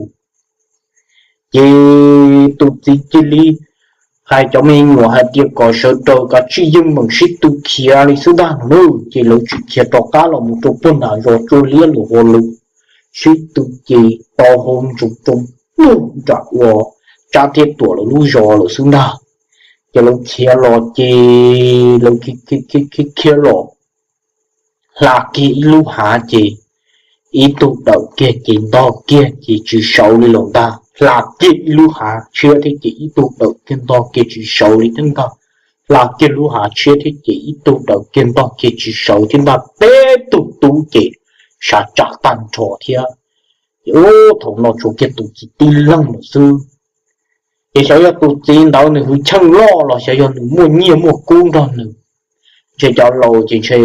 Ces tus txiv cia li hais cov me nyuam hais tias kom sawv daws kav tsij yeej meem sib tw khiav li xwb ntag no lauj. Ces lawv tsis khiav rov qab los mus rau puag nram zos Tsua Liab lawm, lawv sib tw ces tau hau ntsoov rau puag nram uas Tsab thiab Tuam lawv lub zos lawm xwb ntag. Ces lawv khiav los ces lawv khiav los hla kiag ib lub hav ces ib tug dawm kiag ces ntog kiag ces tsis sawv li lawm ntag, hla kiag ib lub hav tshiab thiab ces ib tug dawm kiag ntog kiag tsis sawv li thiab ntag, hla kiag lub hav tshiab thiab ces ib tug dawm kiag ntog kiag tsis sawv thiab ntag, peb tug tub ces sav tsa tag nrho thiab. Ces ub thaum no tshuav kiag tus txiv tib leeg lawm xwb. Ces xyov yog tus txiv ntawd nws hwj chim loj los xyov yog nws muaj nyiaj muaj kub nrog nws, ntshe cov laus ces ntshe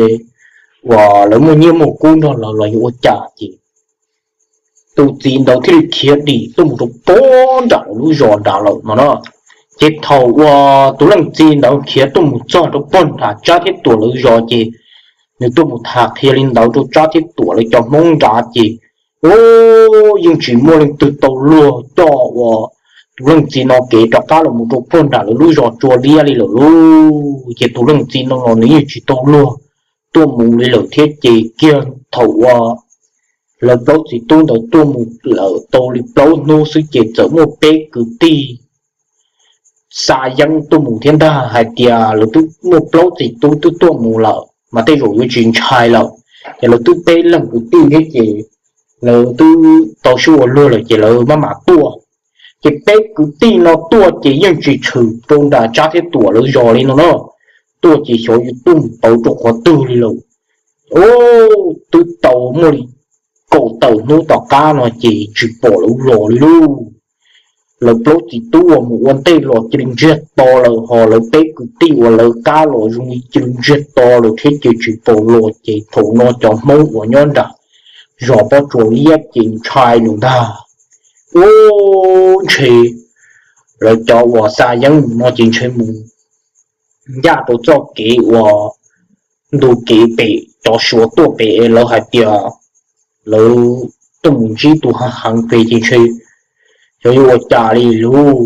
uas lawv muaj nyiaj muaj kub nrog lawv los yuav ua cas ces tus txiv ntawd thiaj li khiav dim tuaj mus rau puag nram lawv lub zos nrad lawm no na. Ces thaum uas tus leej txiv ntawd khiav tuaj mus txog rau puag nram Tsab thiab Tuam lawv zos ces nws tuaj mus tham qhia li ntawd rau Tsab thiab Tuam lawv cov Hmoob nrad ces ub yeej tsis muaj leej twg tau luag coj uas tus leej txiv no kev rov qab los mus rau puag nram lawv lub zos Tsua Liab li lawm lauj. Ces tus leej txiv no los nws yeej tsis tau luag tuaj mus li lawm thiab ces kiag thaum uas lawv plaub txiv tub ntawd tuaj mus lawm tau li plaub hnub xwb ces txawm muaj peb kwv tij xa yeeb tuaj mus thiab ntag, hais tias lawv twb muaj plaub txiv tub twb tuaj mus lawm mas tej zaum yuav tsis ntshai lawm. Ces lawv twb peb leeg kwv tij thiab ces lawv twb tau sib ua luag lawm ces lawv maj mam tuaj. Ces peb kwv tij no tuaj ces yeej tsis tshwm rau nram Tsab thiab Tuam lawv zos li no na. Tuaj ces xyov yuav tuaj mus pauv rau qhov twg li lawm. Ub, twb tau muaj li kaum tawm hnub tom qab no ces tsis pom lawv los li lauj. Lawv plaub txiv tub uas mus ua ntej los cia li ntsiag to lawm, ho lawv peb kwv tij uas lawv qab los zoo li cia li ntsiag to lawm thiab ces tsis pom los. Ces thaum no cov Hmoob uas nyob nram zos Pob Tsuas Liab ces ntshai lawm ntag. Ub, ntshe lawv cov uas xa yeeb mus no ces ntshe mus ncaj rau txoj kev uas ntu kev pem cov Suav tuaj pem es lawv hais tias lawv tuaj mus ntsib tus heev heev pem ces ntshe xyov yuav ua cas li lauj.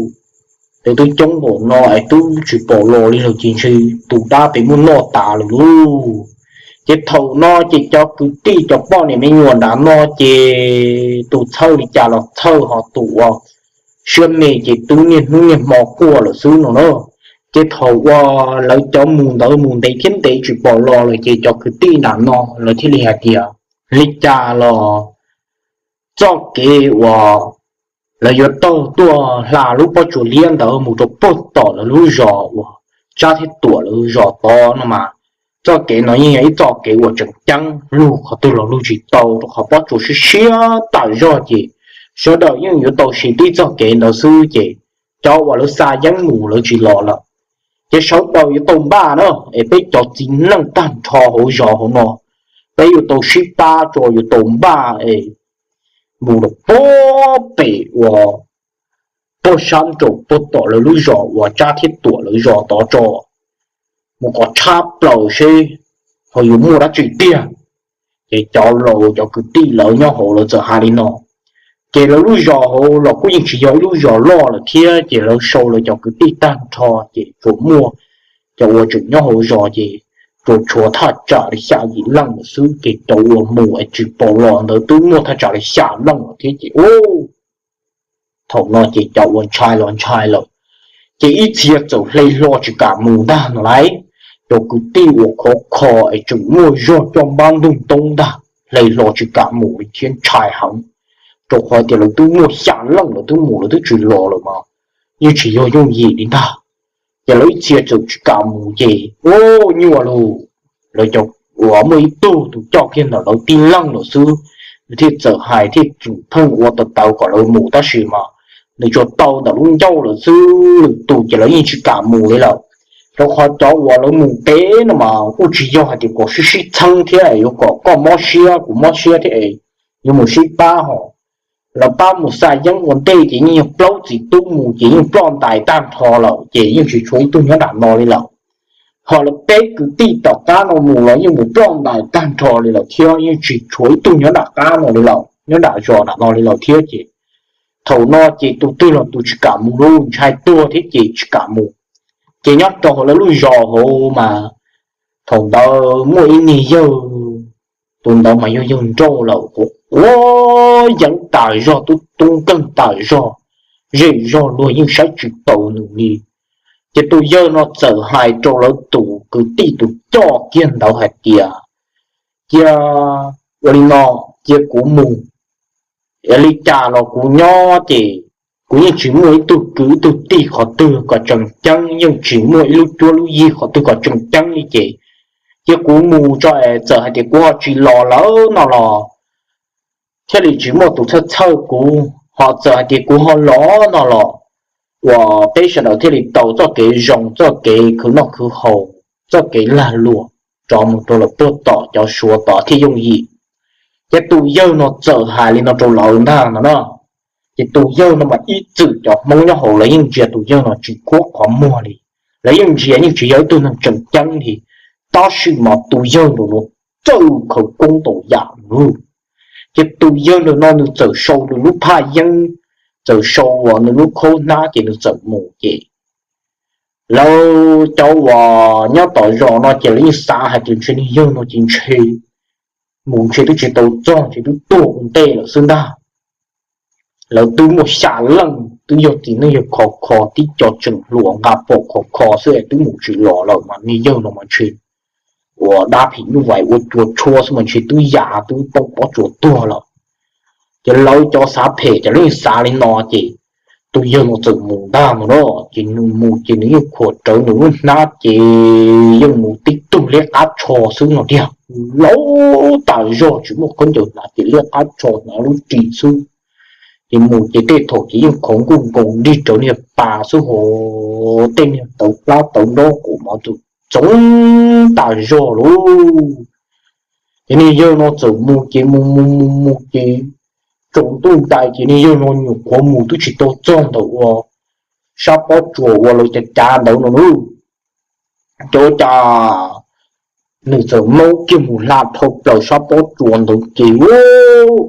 Lawv twb coob npaum no es twb tsis pom los li lawm ces ntshe tus dab pem muab noj tas lawm lauj. Ces thaum no ces cov kwv tij cov poj niam me nyuam nram no ces tus txhawj li cas los txhawj, ho tus uas siab me ces twb niaj hnub niaj hmo quaj lawm xwb no na. Ces thaum uas lawv cov mus ntawd mus ntev thiab ntev tsis pom los lawm ces cov kwv tij nram no lawv thiaj li hais tias li cas los txoj kev uas lawv yuav taug tuaj hla lub Pob Tsuas Liab ntawd mus rau puag tom lawv lub zos uas Tsab thiab Tuam lawv zos tod no mas, txoj kev no yeej yog ib txoj kev uas tseem ceeb, lug qhov twg los lug tsis tau rau qhov pob tsuas siab siab tawm zog ces sawv daws yeej yuav tau siv tib txoj kev ntawd xwb ces cov uas lawv xa yeeb mus lawv tsis los lawm. Ces sawv daws yuav tau npaj na, es peb cov txiv neej tag nrho hauv zos hauv no, peb yuav tau sib pab tso, yuav tau npaj es mus rau puag pem uas puag sab nraum puag tom lawv lub zos uas Tsab thiab Tuam lawv zos tod tso, mus kom tshab plaws seb ho yuav muaj dab tsi tiag. Ces cov laus cov kwv tij lawv nyob hauv lawv txawm hais li no. Ces lawv lub zos hauv los kuj yeej tsis yog ib lub zos loj lawm thiab, ces lawv sau lawv cov kwv tij tag nrho ces tsuas muaj cov uas tseem nyob hauv zos ces tsuas tshuav thaj tsam li xya yim leej lawm xwb, ces cov uas mus es tsis pom los ntawd twb muaj thaj tsam li xya leej lawm thiab ces ub, thaum no ces cov uas ntshai los ntshai lawm, ces ib txhia txawm hle hlo tsis kam mus ntag no lauj. Cov kwv tij uas khov kho es tseem muaj zog coj npab ntug ntoo ntag, hle hlo tsis kam mus li thiab ntshai heev, rau qhov tias lawv twb muaj xya leej lawv twb mus lawv twb tsis los lawm mas yeej tsis yog yooj yim li ntag. Ces lawv ib txhia txawm tsis kam mus ces ub, nyuaj lauj. Lawv cov uas muaj ib tug tus coj kiag ntawm lawv tib leeg lawm xwb, nws thiaj txawm hais thiaj tseem pheej ua taws taws kom lawv mus tab sis mas nws tsuas tau ntawm lub ncauj lawm xwb, lwm tus ces lawv yeej tsis kam mus li lawm. Rau qhov cov uas lawv mus pem no mas kuj tsis yog hais tias kom sib sib txheeb thiab yuav kom koj mob siab kuv mob siab thiab es yuav mus sib pab hos. Lawv pab mus xa yeeb ua ntej ces yeej yog plaub txiv tub mus ces yeej ploj ntais tag nrho lawm ces yeej tsis tshuav ib tug nyob nram no li lawm. Ho lawv peb kwv tij tom qab no mus los yeej mus ploj ntais tag nrho li lawm thiab yeej tsis tshuav ib tug nyob nram qab no li lawm, nyob nram zos nram no li lawm thiab ces thaum no ces tus twg los tus tsis kam mus lauj, ntshai tuag thiab ces tsis kam mus. Ces nyob rau hauv lawv lub zos hauv mas thaum ntawd muaj ib niag yawg, tus ntawd mas yog yawg nrauj lawm, quav quav yeeb tas zog, tub tub nkeeg tas zog, zej zog luag yeej saib tsis taus nws li. Ces tus yawg no txawm hais rau lawv tus kwv tij tus coj kiag ntawd hais tias, cia, ua li no, cia kuv mus, li cas los kuv nyob ces kuv yeej tsis muaj ib tug kwv ib tug tij qhov twg kom tseem ceeb, yeej tsis muaj ib lub cuab lub yig qhov twg kom tseem ceeb li ces cia kuv mus tso es txawm hais tias kuv ho tsis los lawm no los thiaj li tsis muaj tus txhawj txhawj kuv, ho txawm hais tias kuv ho los no los uas peb sawv daws thiaj li tau txoj kev zoo, txoj kev khwv noj khwv haus, txoj kev lag luam rov mus rau lawm puag tom cov Suav tod thiaj yooj yim. Ces tus yawg no txawm hais li no rau lawv ntag no na. Ces tus yawg no mas ib txwm cov Hmoob nyob hauv lawv yeej ntsia tus yawg no tsis khuab qhov muag li, lawv yeej ntsia yeej tsis yog ib tug neeg tseem ceeb li, tab sis mas tus yawg ntawm no txawj khawv koob tau yam lug. Ces tus yawg ntawm no nws txawm sau nws lub phaj yeeb, txawm sau uas nws lub khaub hnab ces nws txawm mus ces lawv cov uas nyob tom zos no ces lawv yeej xav hais tias ntshe niag yawg no ces ntshe mus ntshe twb tsis tau txog, ntshe twb tuag ua ntej lawm xwb ntag. Lawv twb muaj xya leej twb yog txiv neej yawg khov kho tib co tseem hluas nqa pom khov kho xwb es twb mus tsis los lawm mas niag yawg no mas ntshe uas dab phim nyuj vais ua cua tshuab xwb mas ntshe twb yam twb poob pob tsuas tuag lawm. Ces lawv cov xav phem ces lawv yeej xav li no ces tus yawg no txawm mus ntag no na. Ces nws mus ces nws yeej khuam rawv nws lub hnab ces yeej mus tib tug liab qab tsho xwb no tiag, laus tas zog tsis muaj khaub ncaws hnav ces liab qab tsho hnav lub ris xwb. Ces mus ces tej thaum ces yeej qhov nkuj nkoos nrig rawv niag pas xwb ho tej niag tawv plab tawv nrob quas mov txoov tas zog lauj. Ces niag yawg no txawm mus ces mus mus mus mus ces tsaus ntuj ntais ces niag yawg no nyuam qhuav mus twb tsis tau txog ntawm ua sab pob tsuas uas lawv cav cav ntawd no na. Ces ua cas nws txawm maub kiag mus hla dhau plaws sab pob tsuas ntawd ces ua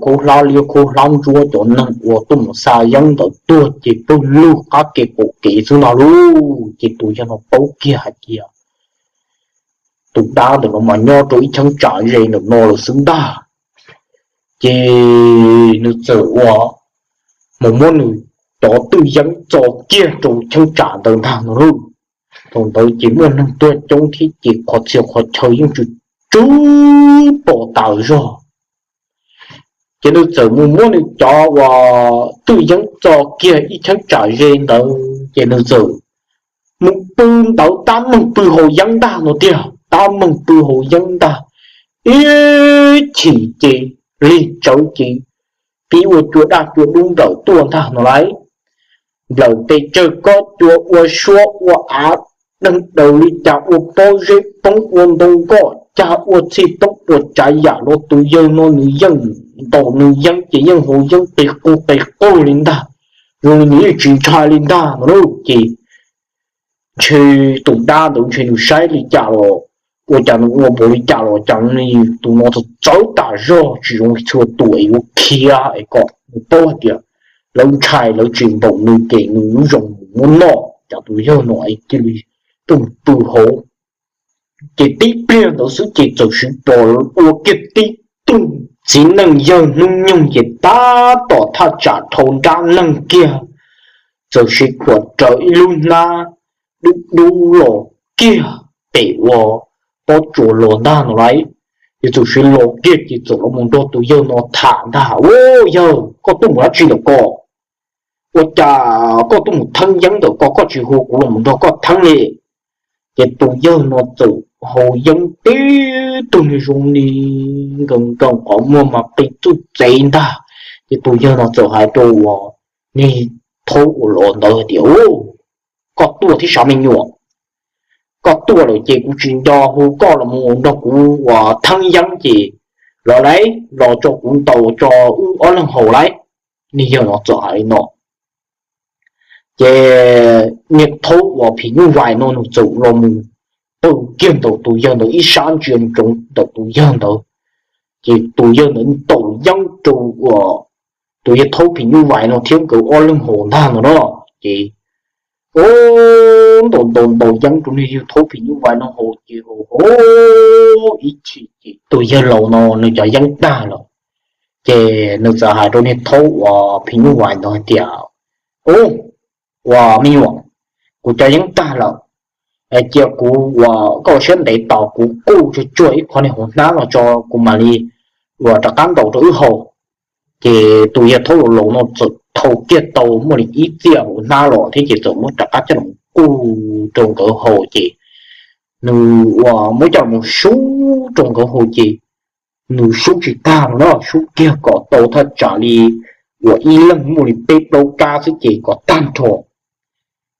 khau hlab liab khau hlab ntsuab cov neeg uas tuaj mus xa yeeb ntawd tuag ces pawg lug qab ke qaum kev xwb no lauj. Ces tus yawg no paub kiag hais tias tus dab ntawm no mas nyob rau ib cheeb tsam ze ntawm no lawm xwb ntag. Ces nws txawm ua mus muab nws cov twj yeeb txo kiag rau cheeb tsam ntawd ntag no lauj. Thaum ntawd ces muaj neeg tuag coob thiab ces qhov txhia qhov chaw yeej tsw tsw pom tas zog. Ces nws txawm mus muab nws cov uas twj yeeb txo kiag ib cheeb tsam ze ntawd ces nws txawm mus pw ntawd tab meeg pw haus yeeb ntag no tiag, tab meeg pw haus yeeb ntag. Ib chim ces lig tsawv ces pib ua cua daj cua dub nplawm tuaj ntag no lauj. Nplawm tes tsawg kob cua ua suab ua av deeg daws li cas ua pob zeb poob ua ntoo nkoj cag ua txhij poob ua tsav yam los tus yawg no nws yeej ntaus nws yeeb ces yeej haus yeeb qis qug qis qug li ntag. Zoo li nws yeej tsis ntshai li ntag no lauj. Ces ntshe tus dab ntawd ntshe nws saib li cas los ua cas nws ua npaum li cas los cas tus no txawv txawv tas zog tsis zoo li txhua tus es yuav khiav es kom nws paub hais tias lawv ntshai lawv tsis ntaus nws ces nws lub zoo mus muab noj. Cas tus yawg no es cia li tuaj pw hauv. Ces tib pliag ntawd xwb ces txawm siv pom ua kiag tib tug txiv neej yawg hnub nyoog ces tab tom thaj tsam dhau nrab neeg kiag, txawm siv khuam rawv ib lub hnab dub dub los kiag pem ua pob tsuas los ntag no lauj. Ces txawm siv los kiag ces txawm los mus nrog tus yawg no tham ntag, Ua yawg, koj tuaj mus dab tsi ntawm ko? Ua cas koj tuaj mus theeb yeeb ntawm ko, koj tsis hu kuv los mus nrog koj theeb li? Ces tus yawg no txawm haus yeeb tib tug niag zoo li nkees nkees qhov muag mas qis txuj txev ntag. Ces tus yawg no txawm hais rau uas niag thaub uas los ntawd hais tias, Koj tuaj thiab sav me nyuam, koj tuaj lawm ces kuv tsis nco hu koj los mus nrog kuv uas theeb yeeb ces los lauj, los tso kuv ntaus tso wb ob leeg haus lauj. Niag yawg no txawm hais li no. Ces niag thaub uas phim nyuj vais no nws txawm los mus pw kiag ntawm tus yawg ntawd ib sab ntsia ntsoov ntawm tus yawg ntawd. Ces tus yawg ntawd ntaus yeeb rau uas tus yawg thaub phim nyuj vais no thiab nkawd ob leeg haus ntag no na. Ces ntaus ntaus ntaus yeeb rau niag yawg thaub phim nyuj vais no haus ces haus haus ib chim ces tus yawg laus no nws cov yeeb tag lawm. Ces nws txawm hais rau niag thaub uas phim nyuj vais ntawd hais tias, Ub, uas me nyuam, kuv cov yeeb tag lawm, cia kuv uas koj ua siab ntev tos kuv kuj tsuag tsuag ib qho niag hauv hnab los tso kuv mam li uas rov qab ntaus rau wb haus. Ces tus yawg thaub laus laus no txawm thau kiag tau muaj li ib txiaj hauv hnab los thiab ces txawm muab rov qab coj los kuj rau nkawd haus ces nws uas muab coj los sub rau nkawd haus ces nws sub tsis tag no na, sub kiag kom tau thaj tsam li uas ib leeg muaj li peb plaub kab xwb ces kom tag nrho.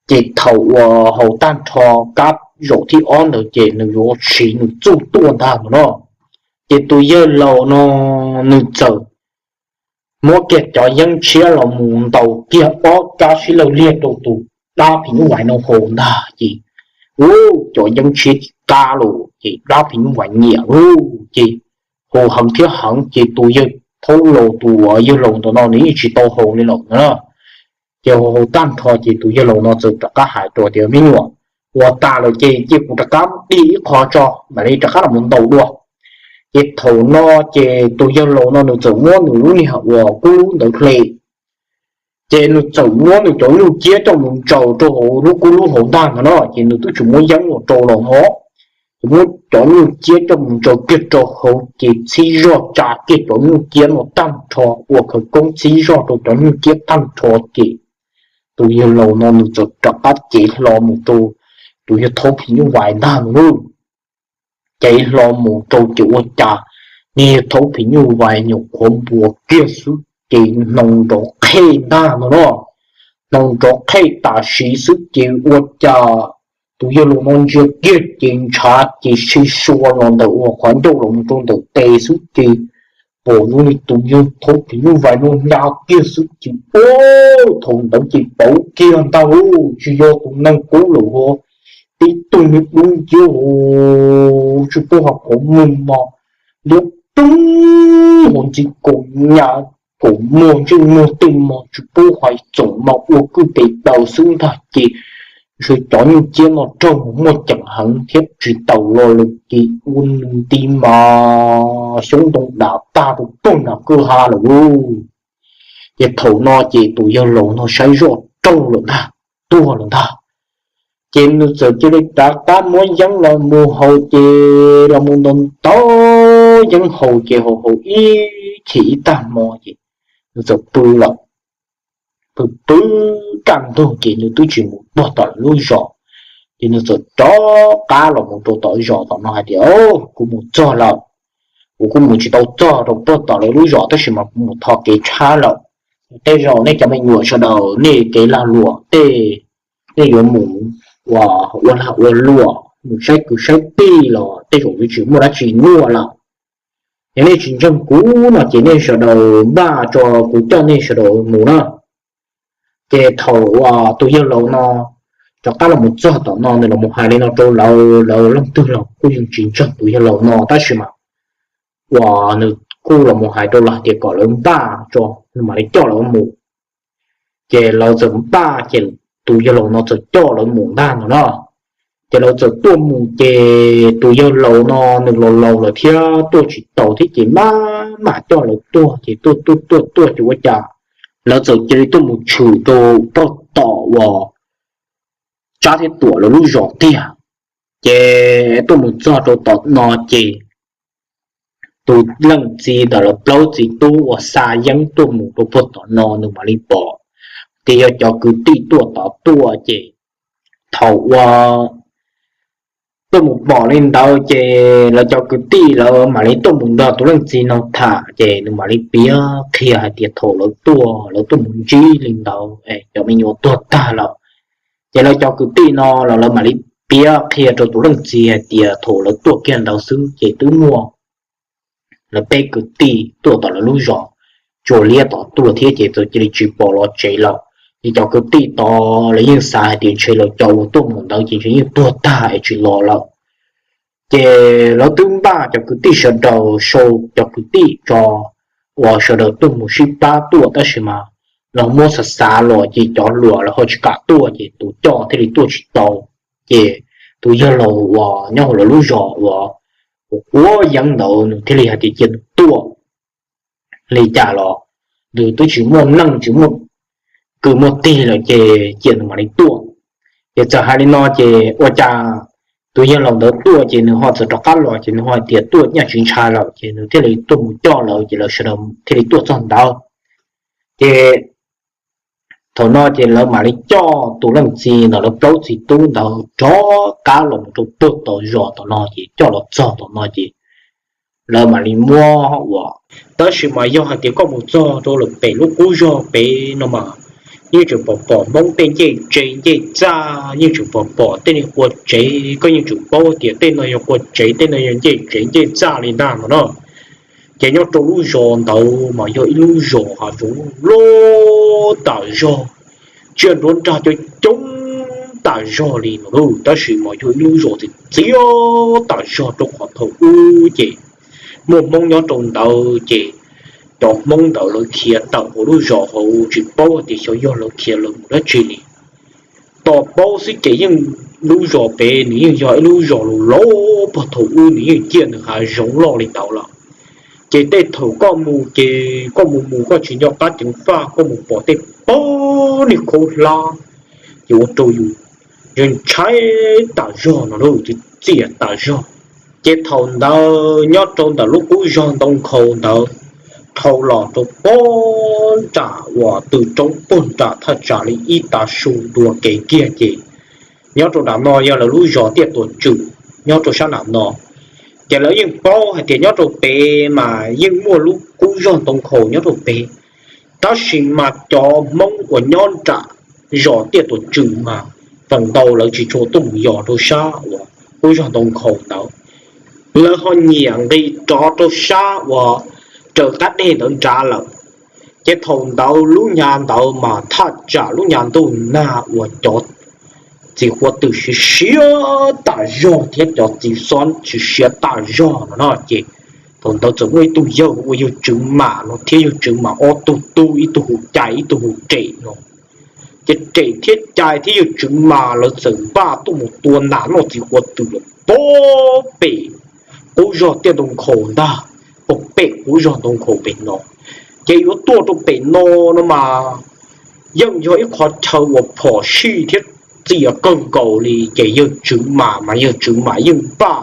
Ces thaum uas haus tag nrho kab zaum thib ob ntawd ces nws yuav siv nws txuj tuaj ntag no na. Ces tus yawg laus no nws txawm muab kiag cov yeeb tshiab los mus ntaus kiag ob kab sib law liag rau tus dab phim nyuj vais no haus ntag ces, u, cov yeeb tshiab qab los ces dab phim nyuj vais nyiam lauj ces haus heev thiab heev ces tus yawg thaub laus tus uas yawg laus ntawm no nws yeej tsis tau haus li lawm na. Ces haus haus tag nrho ces tus yawg laus no txawm rov qab hais rau tias, Me nyuam, ua tas lawm ces cia kuv rov qab dim ib qho tso mam li rov qab los ntaus dua. Ces thaum no ces tus yawg laus no nws txawm muab nws lub niag uas kub lub ntawd hle Ces nws txawm muab nws cov nyuj ciab coj mus ntsaws rau hauv lub kub lub hauv ntag no na, ces nws twb tsis muab yeeb los rau los no. Ces muab cov nyuj ciab coj mus ntsaws kiag rau hauv ces txhib zog tsa kiag cov nyuj ciab no tag nrho, ua khawv koob txhib zog rau cov nyuj ciab tag nrho ces tus yawg laus no nws txawm rov qab cev hlo mus rau tus yawg thaub phim nyuj vais ntag no lauj. Cev hlo mus rau ces ua cas niag yawg thaub phim nyuj vais nyuam qhuav npuas kiag xwb ces hnoos nrov qhej ntag no na. Hnoos nrov qhej tam sim xwb ces ua cas tus yawg laus no ntsia kiag ces ntshav ces si sua los ntawm uas qhov ncauj los mus rau ntawm tes xwb ces pom zoo li tus yawg thaub phim nyuj vais no hnyav kiag xwb ces ua thaum ntawd ces pauv kiag ntag lauj, tsis yog tus neeg qub lawm ho, tib tug me dub nciab ho, tsis paub hais qhov muag mas liab ploog ho ntxim kaum nyam kaum muag ntsej muag tej mas tsis paub hais txoom mas ua kwj tes daws xwb ntag ces ntshe cov nyuj ciab no raug muaj ceem heev thiab tsis taus los lawm ces ua nti mas xyoob ntoo dam tag rau pog nram kwj ha lawm lauj. Ces thaum no ces tus yawg laus no saib zoj raug lawm ntag, tuag lawm ntag. Ces nws txawm cia li rov qab muab yeeb los mus haus ces los mus ntaus ntau yeeb haus ces haus haus ib chim ib tag hmo ces nws txawm pw lawm. Pw pw kaj ntug ces nws twb tsis mus puag tom lawv lub zos, ces nws txawm rov qab los mus rau tom zos tom no hais tias, Kuv mus txog lawm, kuv kuj mus tsis tau txog rau puag tom lawv lub zos tab sis mas kuv mus thov kev tshab lawm. Tej zaum nej cov me nyuam sawv daws nej kev lag luam tej, nej yuav mus ua, ua lag ua luam mus saib kwv saib tij los tej zaum yuav tsis muaj dab tsi nyuaj lawm. Yog nej tsis ntseeg kuv no ces nej sawv daws npaj tso kuv coj nej sawv daws mus na. Ces thaum uas tus yawg laus no rov qab los mus txog tom no nws los mus hais li no rau lawv, lawv leej twg los kuj yeej tsis ntseeg tus yawg laus no tab sis mas uas nws kuj los mus hais rau lawv tias kom lawv npaj tso nws mam li coj lawv mus. Ces lawv txawm npaj ces tus yawg laus no txawm coj lawv mus ntag no na. Ces lawv txawm tuaj mus ces tus yawg laus no nws los laus lawm thiab tuaj tsis taus thiab ces maj mam coj lawv tuaj ces tuaj tuaj tuaj tuaj ces ua cas lawv txawm cia li tuaj mus tshwm rau puag tom uas Tsab thiab Tuam lawv lub zos tiag. Ces tuaj mus txog rau tom no ces tus leej txiv ntawm lawv plaub txiv tub uas xa yeeb tuaj mus rau puag tom no nws mam li pom tias yog cov kwv tij tuaj tod tuaj ces thaum uas tuaj mus pom li ntawd ces lawv cov kwv tij lawv mam li tuaj mus nrog tus leej txiv no tham ces nws mam li piav qhia hais tias thaum lawv tuaj lawv tuaj mus ntsib li ntawd cov me nyuam tuag tag lawm. Ces lawv cov kwv tij no los lawv mam li piav qhia rau tus leej txiv hais tias thaum lawv tuaj kiag ntawd xwb ces twb muaj lawv peb kwv tij tuaj tom lawv lub zos tsuas liab tom tuaj thiab ces txawm cia li tsis pom los tsev lawm. Ces cov kwv tij tod lawv yeej xav hais tias ntshe lawv cov uas tuaj mus ntawd ces ntshe yeej tuag tag es tsis los lawm. Ces lawv twb npaj cov kwv tij sawv daws sau cov kwv tij tso uas sawv daws tuaj mus sib pab tuaj tab sis mas los muab xav xav los ces cov hluas lawv ho tsis kam tuaj ces tus coj thiaj li tuaj tsis tau. Ces tus yawg laus uas nyob hauv lawv lub zos uas ua yeeb ntawd nws thiaj li hais tias cia nws tuaj li cas los nws twb tsis muaj neej tsis muaj kwv muaj tij lawm ces cia nws mam li tuaj. Ces txawm hais li no ces ua cas tus yawg laus ntawd tuaj ces nws ho txawm rov qab los ces nws ho hais tias tuaj nyaj tsis ntshai lawm ces nws thiaj li tuaj mus coj lawv ces lawv sawv daws thiaj li tuaj txog ntawd. Ces thaum no ces lawv mam li coj tus leej txiv ntawd lawv plaub txiv tub ntawd rov qab los mus rau puag tom zos tom no ces coj los txog tom no ces lawv mam li muab ua. Tab sis mas yog hais tias koj mus txog rau lawm pem lub qub zog pem no mas yeej tseem pom pom Hmoob tej ncej tsev ncej txaj, yeej tseem pom pom tej niag qua tsev, koj yeej tseem paub tias tej no yog qua tsev tej no yog ncej tsev ncej txaj li ntag no na. Ces nyob rau lub zos ntawd mas yog ib lub zos hav zoov loj tas zog, tsiaj nruab nrag coob coob tas zog li no lauj, tab sis mas yog ib lub zos txias txias tas zog rau qhov thaum ub ces muaj Hmoob nyob rau ntawd ces cov Hmoob ntawd lawv khiav tawm hauv lub zos hauv tsis paub tias xyov yog lawv khiav lawv mus dab tsi li. Tos paub xwb ces yeej lub zos pem nws yeej yog ib lub zos laus laus puag thaum ub nws yeej ciaj nws hav zoov loj li ntawd lawm. Ces tej thaum koj mus ces koj mus mus koj tsis nco qab ceev faj, koj mus pom tej pob niag khaub hlab, ces ua rau yus ntshai tas zog no, txias tas zog. Ces thaum ntawd nyob rau ntawm lub qub zog ntoo nkhaus ntawd, dhau los rau puag nram uas tw roob puag nram thaj tsam li ib tav su dua kev kiag ces nyob rau nram no yog lawv lub zos Tiaj Tuam Tswm, nyob rau sab nram no. Ces lawv yeej paub hais tias nyob rau pem mas yeej muaj lub qub zog ntoo nkhaus nyob rau pem, tab sis mas cov Hmoob uas nyob nram zos Tiaj Tuam Tswm mas feem ntau lawv tsis tshua tuaj mus yos rau sab uas qub zog ntoo nkhaus ntawd, lawv ho nyiam nqis rov rau sab uas raws qab deg ntawd nrad lawm. Ces thaum ntawd lub hnyav ntawd mas thaj tsam lub hnyav ntuj nag uas cov txiv quav twm siav siav tas zog thiab cov txiv xob siav siav tas zog no no ces thaum ntawd txawm muaj ib tug yawg ua yawg Tswv Mam no thiab yawg Tswv Mam ob tug tub, ib tug hu Cai ib tug hu Rem no. Ces Rem thiab Cai thiab yawg Tswv Mam lawv txawm npaj tuaj mus tua nas noj txiv quav twm lawm puag pem qub zog Tiaj Ntoo Nkhaus ntag, puag pem qub zog Ntoo Nkhaus pem no. Ces yuav tuaj rau pem no no mas yeej yog ib qhov chaw uas phom sij thiab txias kawg nkaus li, ces yawg Tswv Mam mas yawg Tswv Mam yeej npaj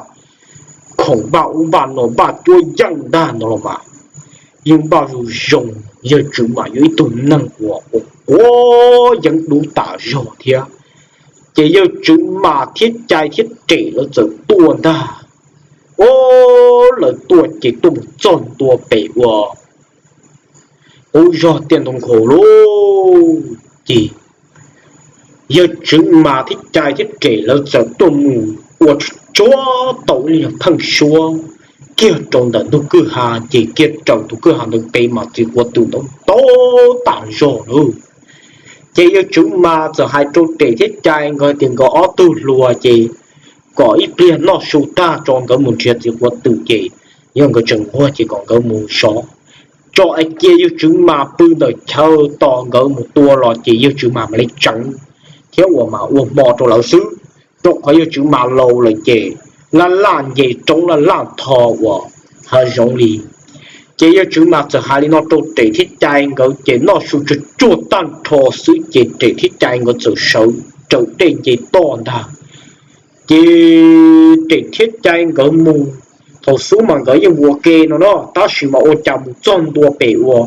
khoom npaj ub npaj no npaj cuab yeej ntag no los mas yeej npaj zoo zoo. Yawg Tswv Mam yog ib tug neeg uas ua quav yeeb dub tas zog thiab. Ces yawg Tswv Mam thiab Cai thiab Rem lawv txawm tuaj ntag. Ua, lawv tuaj ces tuaj mus txog ntua pem uas qub zog Tiaj Ntoo Nkhaus lauj. Ces yawg Tswv Mam thiab Cai thiab Rem lawv txawm tuaj mus ua tsuag tau ib lub pheej suab kiag rau ntawm ntug kwj ha, ces kiag raws tus kwj ha ntawd pem mas txiv quav twm ntau ntau tas zog lauj. Ces yawg Tswv Mam txawm hais rau Rem thiab Cai nkawd hais tias nkawd ob tug hluas ces kom ib pliag noj su tag tso nkawd mus nrhiav txiv quav twm, ces yog nkawd tseem nquag ces kom nkawd mus zov, tso es cia yawg Tswv Mam pw ntawm chaw tos nkawd mus tua los ces yawg Tswv Mam mam li tseev thiab uas mam ua hmo rau lawv xwb, rau qhov yawg Tswv Mam laus lawm ces laj laj nce roob laj laj tho uas hav zoov li. Ces yawg Tswv Mam txawm hais li no rau Rem thiab Cai nkawd ces noj su tsuag tsuag tag nrho xwb ces Rem thiab Cai nkawd txawm sawv raws dej nce toj ntag. Ces Rem thiab Cai nkawd mus, thaum xub mas nkawd yeej ua ke no no, tab sis mas ua cas mus txog ntua pem uas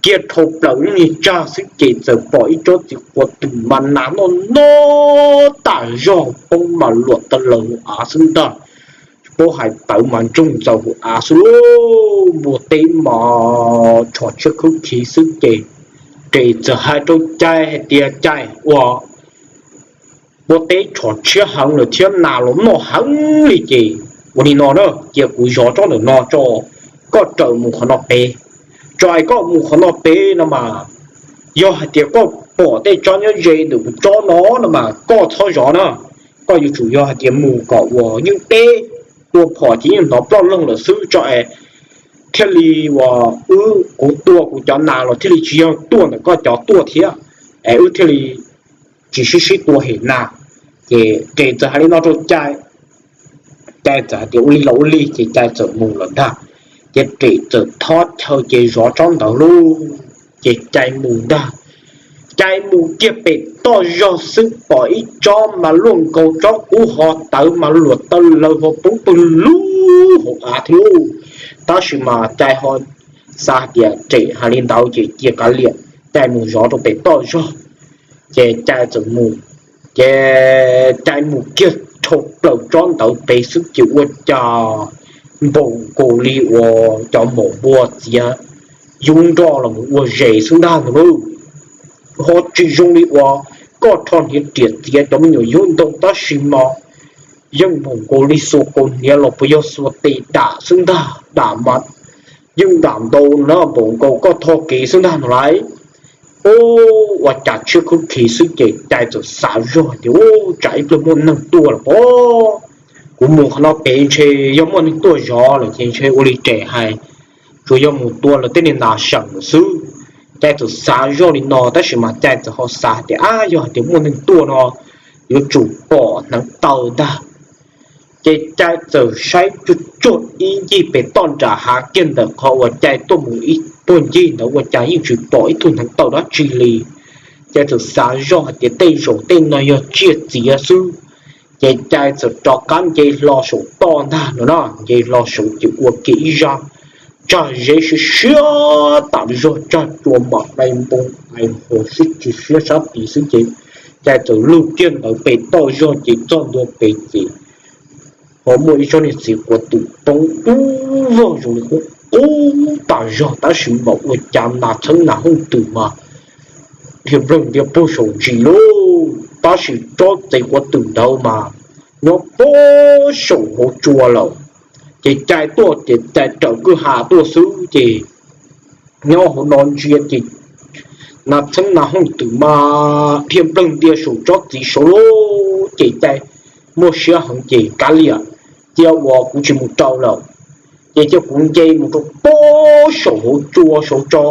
kiag dhau plaws lub niag tsag xwb ces txawm pom ib tsob txiv quav twm mas nas noj noj tas zog poob mas luam taw laws hauv av xwb ntag. Tsis paub hais tawv mas ntsoog ntxaws hauv av xwb lauj, npua teb mas tshos tshiab khwb khiv xwb ces Rem txawm hais rau Cai hais tias Cai, ua npua teb tshos tshiab heev lawm thiab nas los noj heev li ces ua li no na, cia kuv zov tsob ntawm no tso, koj raws mus qhov no pem. Tso es koj mus qhov no pem no mas yog hais tias koj pom tej tsob nyob ze ntawm kuv tsob no no mas koj txhob zov na, koj yuav tsum yog hais tias mus kom uas yeej deb, tua phom ces yeej hnov ploj leeg lawm xwb tso es thiaj li uas wb kuv tua kuv cov nas los thiaj li tsis yog tuaj ntawm koj cov tuaj thiab, es wb thiaj li tsis sib sib tua hem nas. Ces Rem txawm hais li no rau Cai, Cai txawm hais tias ua li los ua li ces Cai txawm mus lawm ntag. Ces Rem txawm thob chaw ces zov tsob ntawd lauj, ces Cai mus ntag. Cai mus kiag pem toj zog xwb pom ib tsob mas luaj nkaus tsob qub ho tawv mas luam taw laws ho poob pawg lug hauv av thiab lauj. Tab sis mas Cai ho xav hais tias Rem hais li ntawd ces cia kav liam, Cai mus zov rau pem toj zog. Ces Cai txawm mus, ces Cai mus kiag dhau plaws tsob ntawd pem xwb ces ua cas npaum nkaus li uas cov maum npua txiav yub nroj los mus ua zes xwb ntag ntag lauj. Ho tsis zoo li uas koj rho hniav riam txiav cov me nyuam yub ntoo tab sis mas yeej npaum nkaus li xuas kaus hniav los puas yog xuas tes dam xwb ntag, dam mas yeej dam ntau na, npaum nkaus koj tho kev xwb ntag no lauj. Ua cas tshiab khub khiv xwb ces Cai txawm xav zog tias, Ub, tsam ib pliag muaj neeg tuaj lawm pob. Kuv mus qhov no pem ntshe yog muaj neeg tuaj zov lawm ces ntshe ua li Rem hais, tsuas yog mus tua lawv tej niag nas seem lawm xwb. Cai txawm xav zog li no tab sis mas Cai txawm ho xav tias, Ab, yog hais tias muaj neeg tuaj no yuav tsum pom hneev taw ntag. Ces Cai txawm saib tsuag tsuag ib ncig pem toj nram hav kiag ntawm qhov uas Cai tuaj mus ib puag ncig ntawd ua cas yeej tsis pom ib tug hneev taw dab tsi li. Cai txawm xav zoj hais tias tej zaum tej no yog tsiaj txiav xwb. Ces Cai txawm rov qab nce hlo saum toj ntag no na, nce hlo saud ces ua kiag ib zaj tsag zeb siab siab tas zog, tsag tsua mam dai npoo dai npoo sib tsis siab sab tid xwb ces Cai txawm lug kiag ntawd pem toj zog ces txog ntua pem ces ho muaj ib tsob niag txiv quav twm poob dub vog zoo li qub qub tas zog, tab sis npaum ua cas nas txheeb nas hooj twm mas dhia nplawg ntia puag saum ntsis lauj, tab sis tsob txiv quav twm ntawd mas nyob puag saum hauv tsua lawm. Ces Cai tuaj ces Cai raws kwj ha tuaj xwb ces nyob hauv no ntsia ces nas txheeb nas hooj twm mas dhia nplawg ntia saum tsob txiv saud lauj, ces Cai muaj siab heev ces kav liam, cia uas kuv tsis mus rau lawm, ces cia kuv nce mus rau puag saum hauv tsua saud tso,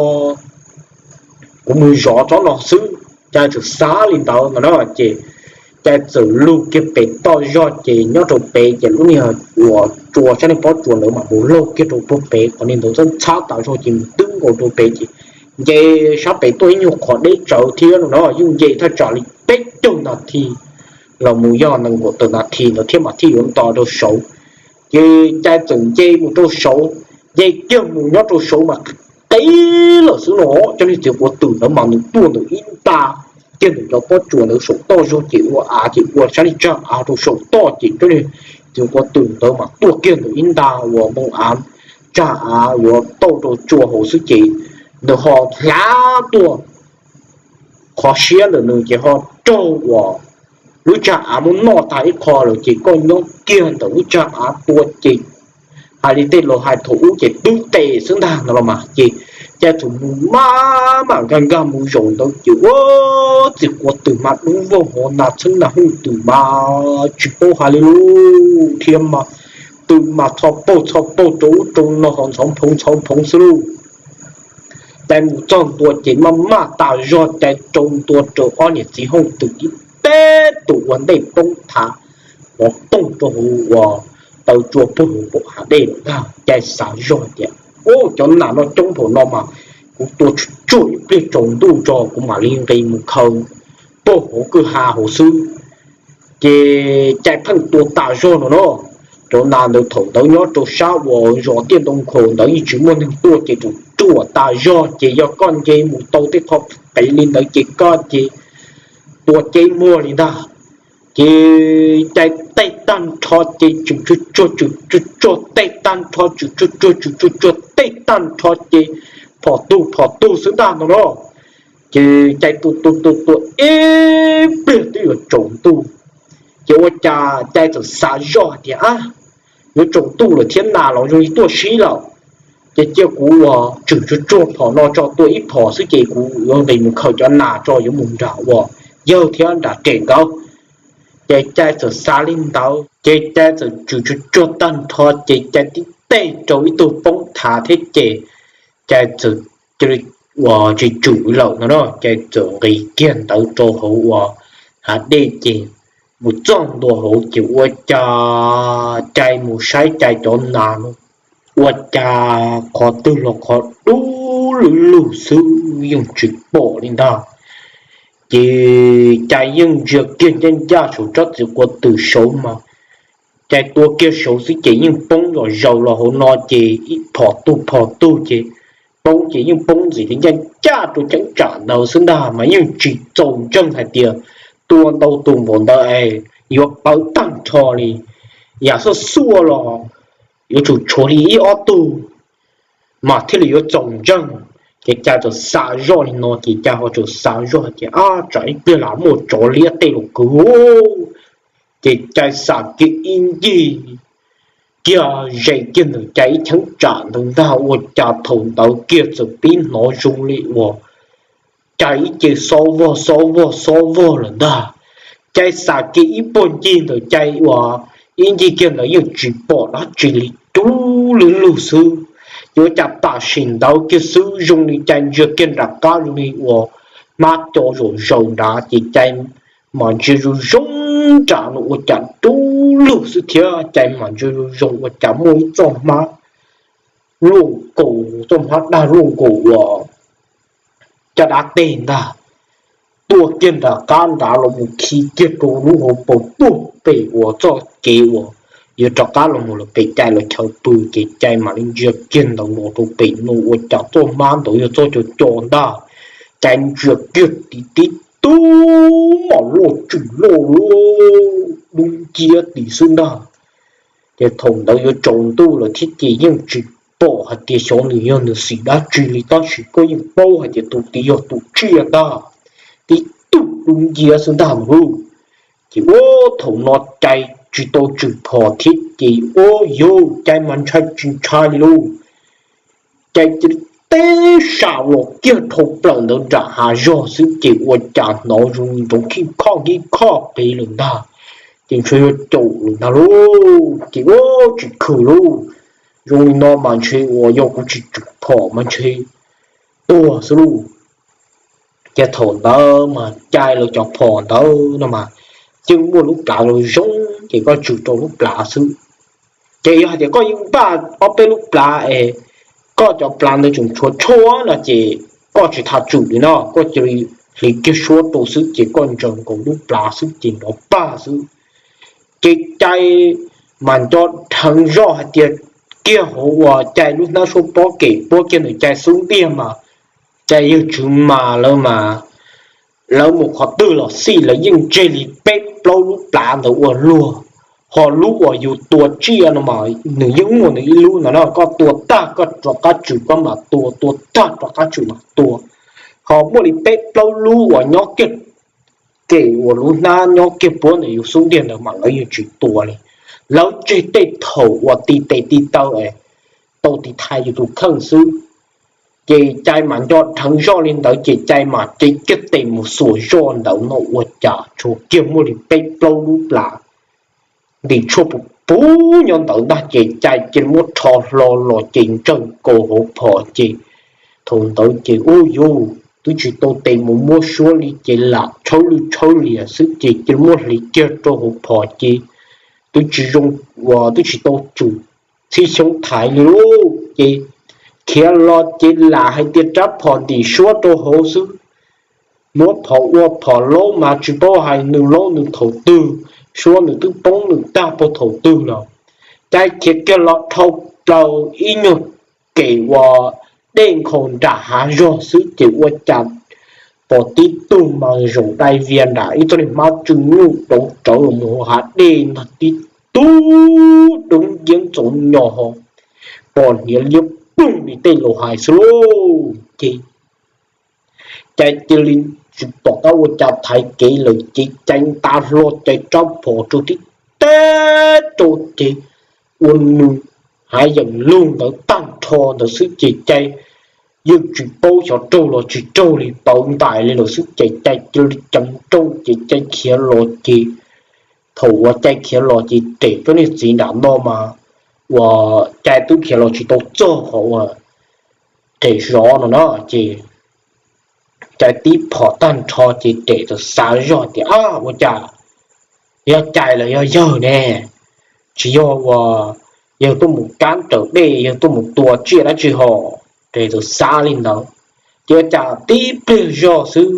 kuv mus zov tsob no xwb. Cai txawm xav li ntawd no na ces Cai txawm lug kiag pem toj zog ces nyob rau pem ces lub niag uas tsua sab niag pob tsuas ntawd mam mus laug kiag rau puag pem qhov niag ntawd txhob ntxhab tas zog ces mus twb nkaus rau pem ces nce sab pem tuaj ib nyuag qhov deb tsawv thiab no na, yeej nce thaj tsam li peb caug nas this los mus yog nees nkaum tawm nas this ntawd thiab mam thiaj yuav nto rau saud. Ces Cai txawm nce mus rau saud, nce kiag mus nyob rau saud mas qis lawm xwb no, cov niag txiv quav twm ntawd mas nws tuaj ntawm ib nta kiag ntawm cov pob tsuas ntawd saum toj zog ces ua av ces ua sab niag tsag av rau saum toj ces cov niag txiv quav twm ntawd mas tuaj kiag ntawm ib nta uas npoo av tsag av uas tauj rau tsua hauv xwb ces ntawd ho hlav tuaj qhov siab ntawm nws ces ho raug uas lub tsag av muab noj tag ib qho lawm ces koj nyob kiag ntawm lub tsag av tua ces hais li tej laus hais thaum ub ces twb tes xwb ntag no los mas ces Cai txawm mus maj mam nkag nkag mus zaum ntawd ces ua txiv quav twm mas dub vog hov nas txheeb nas hooj twm mas tsis paub hais li lub thiab mas twm mas txho paug txho paug rau ub rau no ho ntxhov nphoov ntxhov nphoov xwb lauj. Cai mus txog ntua ces maj maj tas zog Cai rau ntua rau ob niam txiv hooj twm tib teb tus ua ntej poob thav pov tooj rau hauv uas taw tsua puag hauv pem hav dej lawm ntag. Cai xav zog tias, u, cov nas no coob npaum no mas kuv tua tsuag tsuag ib pliag tsaus ntuj tso kuv mam li nqis mus khaws puag hauv kwj ha hauv xwb. Ces Cai pheej tua tas zog no no, cov nas ntawd thaum ntawd nyob rau sab uas zos Tiaj Ntoo Nkhaus ntawd yeej tsis muaj neeg tuaj ces tseem ruam tas zog ces yog koj nce mus tau tej qho qev li ntawd ces koj ces tua ceb muag li ntag. Ces Cai tej tag nrho ces tswm tsuag tsuag tswm tsuag tsuag tej tag nrho tswm tsuag tsuag tswm tsuag tsuag tej tag nrho ces phom tug phom tug xwb ntag no no. Ces Cai tua tua tua tua ib pliag twb yuav tsaus ntuj. Ces ua cas Cai txawm xav zoj hais tias, a, yuav tsaus ntuj lawm thiab nas los zoo li tuaj sib lawm, ces cia kuv uas tswm tsuag tsuag phom no tso tua ib phom xwb ces kuv yuav nqis mus khaws cov nas tso yuav mus nram uas yawg thiab nram kem nkawd. Ces Cai txawm xav li ntawd ces Cai txawm tswm tsuag tsuag tag nrho ces Cai tib teg rau ib tug poob thav thiab ces Cai txawm cia li uas tsis tswm lawm no na, Cai txawm nqis kiag ntawd rau hauv uas hav dej ces mus txog ntua hauv ces ua cas Cai mus saib Cai cov nas no ua cas qhov twg los qhov dub lug lug xwb yeej tsis pom li ntag. Ces Cai yeej ntsia kiag ncaj ncaj saum tsob txiv quav twm saud mas Cai tua kiag saud xwb ces yeej poob zom zaws los hauv no ces ib phom tug phom tug ces poob ces yeej poob ntxim li ncaj ncaj rau cheeb tsam ntawd xwb ntag mas yeej tsis txaus ntseeg hais tias tua ntau tus npaum ntawd es yuav pawv tag nrho li, yam xuaj xuaj los yuav tsum tshuav li ib ob tug mas thiaj li yuav txaus ntseeg. Ces Cai txawm xav zoj li no ces Cai ho txawm xav zoj hais tias, ab, tsam ib pliag lam muaj tsov liab tej los kwv. Ces Cai xam kiag ib ncig kiag ze kiag ntawm Cai ib cheeb tsam ntawd ntag ua cas thaum ntawd kiag txawm pib hnov zoo li uas Cai ib ce xob vog xob vog xob vog lawm ntag. Cai xam kiag ib puag ncig ntawm Cai uas ib ncig kiag ntawd yeej tsis pom dab tsi li, dub lug lug xwb. Ces ua cas tam sim ntawd kiag xwb zoo li Cai ntsia kiag nram qab zoo li uas hmab co zom zaws nrad ces Cai mam ntsia zoo zoo nram no ua cas dub lug xwb thiab. Cai mas ntsia zoo zoo ua cas muaj ib txoj hmab luaj nkaus, txoj hmab dag luaj nkaus uas caj dab teg ntag, tuaj kiag nram qab nrad los mus khi kiag rau lub hauv paus tuaj pem uas txoj kev uas yuav rov qab los mus lawm pem Cai lawv chaw pw. Ces Cai mam li ntsia kiag ntawd los rau pem no ua cas txoj hmab ntawd yog txoj co co ntag. Cai ntsia kiag tim tib tug mos loj tswm loj lub dub nciab tim xwb ntag. Ces thaum ntawd yuav tsaus ntuj lawm thiab ces yeej tsis pom hais tias xyov nws yog nws xim dab tsi li, tab sis koj yeej paub hais tias tus tid yog tus tsiaj ntag, tib tug dub nciab xwb ntag lauj. Ces ua thaum no Cai tsis tau tswm phom thiab ces ua yog Cai mas ntshai tsis ntshai li lauj. Cai cia li teb sam los kiag dhau plaws ntawd nram hav zog xwb ces ua cas hnov zoo li nrov khib khob khib khob pem lawm ntag. Ces ntshe yuav caum lawm ntag lauj, ces ua tsis khwm lauj. Zoo li no mas ntshe uas yog kuv tsis tswm phom mas ntshe tuag xwb lauj. Ces thaum ntawd mas Cai lawv cov phom ntawd no mas yeej muaj lub plhav zoo zoo, ces koj tswm rau lub plhav xwb. Ces yog hais tias koj yeej npaj ob peb lub plhav es koj cov plhav ntawd tseem tshuav tshuaj no ces koj tsis tas tswm li no, koj cia li hliv kiag suab rau xwb ces koj ntsaws nkaus lub plhav xwb ces nrov pag xwb. Ces Cai mas nco dheev zoj hais tias kiag hauv uas Cai lub hnab suab pob kem puab kiag ntawm Cai xub ntiag mas Cai yawg Tswv Mas lawv mas lawv mus qhov twg los xij lawv yeej tseg li peb plaub lub plhav ntawd ua luag. Ho lub uas yus tua tsiaj no mas nws yeej muaj nws ib lub ntawd no, koj tua tag koj rov qab tswm koj mam tua, tua tag rov qab tswm mam tua. Ho muaj li peb plaub lub uas nyob kiag kem uas lub hnab nyob kiag puab ntawm yus xub ntiag ntawd mas lawv yeej tsis tua li. Lawv tseg tej thaum uas ti tes ti taw es tau tiv thaiv yus tus kheej xwb. Ces Cai mas nco dheev zoj li ntawd ces Cai mas cev kiag tes mus xuas zoj ntawd no ua cas tshuav kiag muaj li peb plaub lub plhav ntim tshuaj puv puv nyob ntawd ntag. Ces Cai cia li muab rho hlo los ces ntsaws nkaus hauv phom ces thaum ntawd ces ua yus twb tsis tau tes mus muab suab li ces lam tshawb lwj tshawb liam xwb ces cia li muab hliv kiag rau hauv phom ces twb tsis zoo, uas twb tsis tau tswm txhib xyoob thaiv li lauj. Ces khiav los ces lam hais tias rab phom ntim suab rau hauv xwb. Muab phom ua phom laub mas tsis paub hais nws laub nws thaum twg, suab nws twb poob nws tag puag thaum twg lawm. Cai khiav kiag los dhau plaws ib nyuag kem uas dej nkhaus nram hav zog xwb ces ua cas pom tib tug mas zaum dai vias nram ib txoj niag hmab tsw nyuj rauv rawv los mus hauv hav dej ntag, tib tug dub nciab ntxoov nyos ho pom hniav liab ploog li tej laus hais xwb lauj. Ces Cai cia li tsis pom qab ua cas thaiv kev lawm ces Cai nta hlo Cai rab phom rau tib teb rau ces ua nws hav yeem lug ntawd tag nrho ntawd xwb ces Cai yeej tsis paub xyov raug los tsis raug li, tawv ntais li lawm xwb ces Cai cia li ceev nrooj ces Cai khiav los ces thaum uas Cai khiav los ces rem rau niag txiv nram no mas uas Cai twb khiav los tsis tau txog qhov uas rem zov no na ces Cai tib phom tag nrho ces rem txawm xav zoj tias ab ua cas yog Cai los yog yawg ne, tsis yog uas yawg tuaj mus kab raws dej, yawg tuaj mus tua tsiaj dab tsi ho, rem txawm xav li ntawd. Ces ua cas tib pliag zog xwb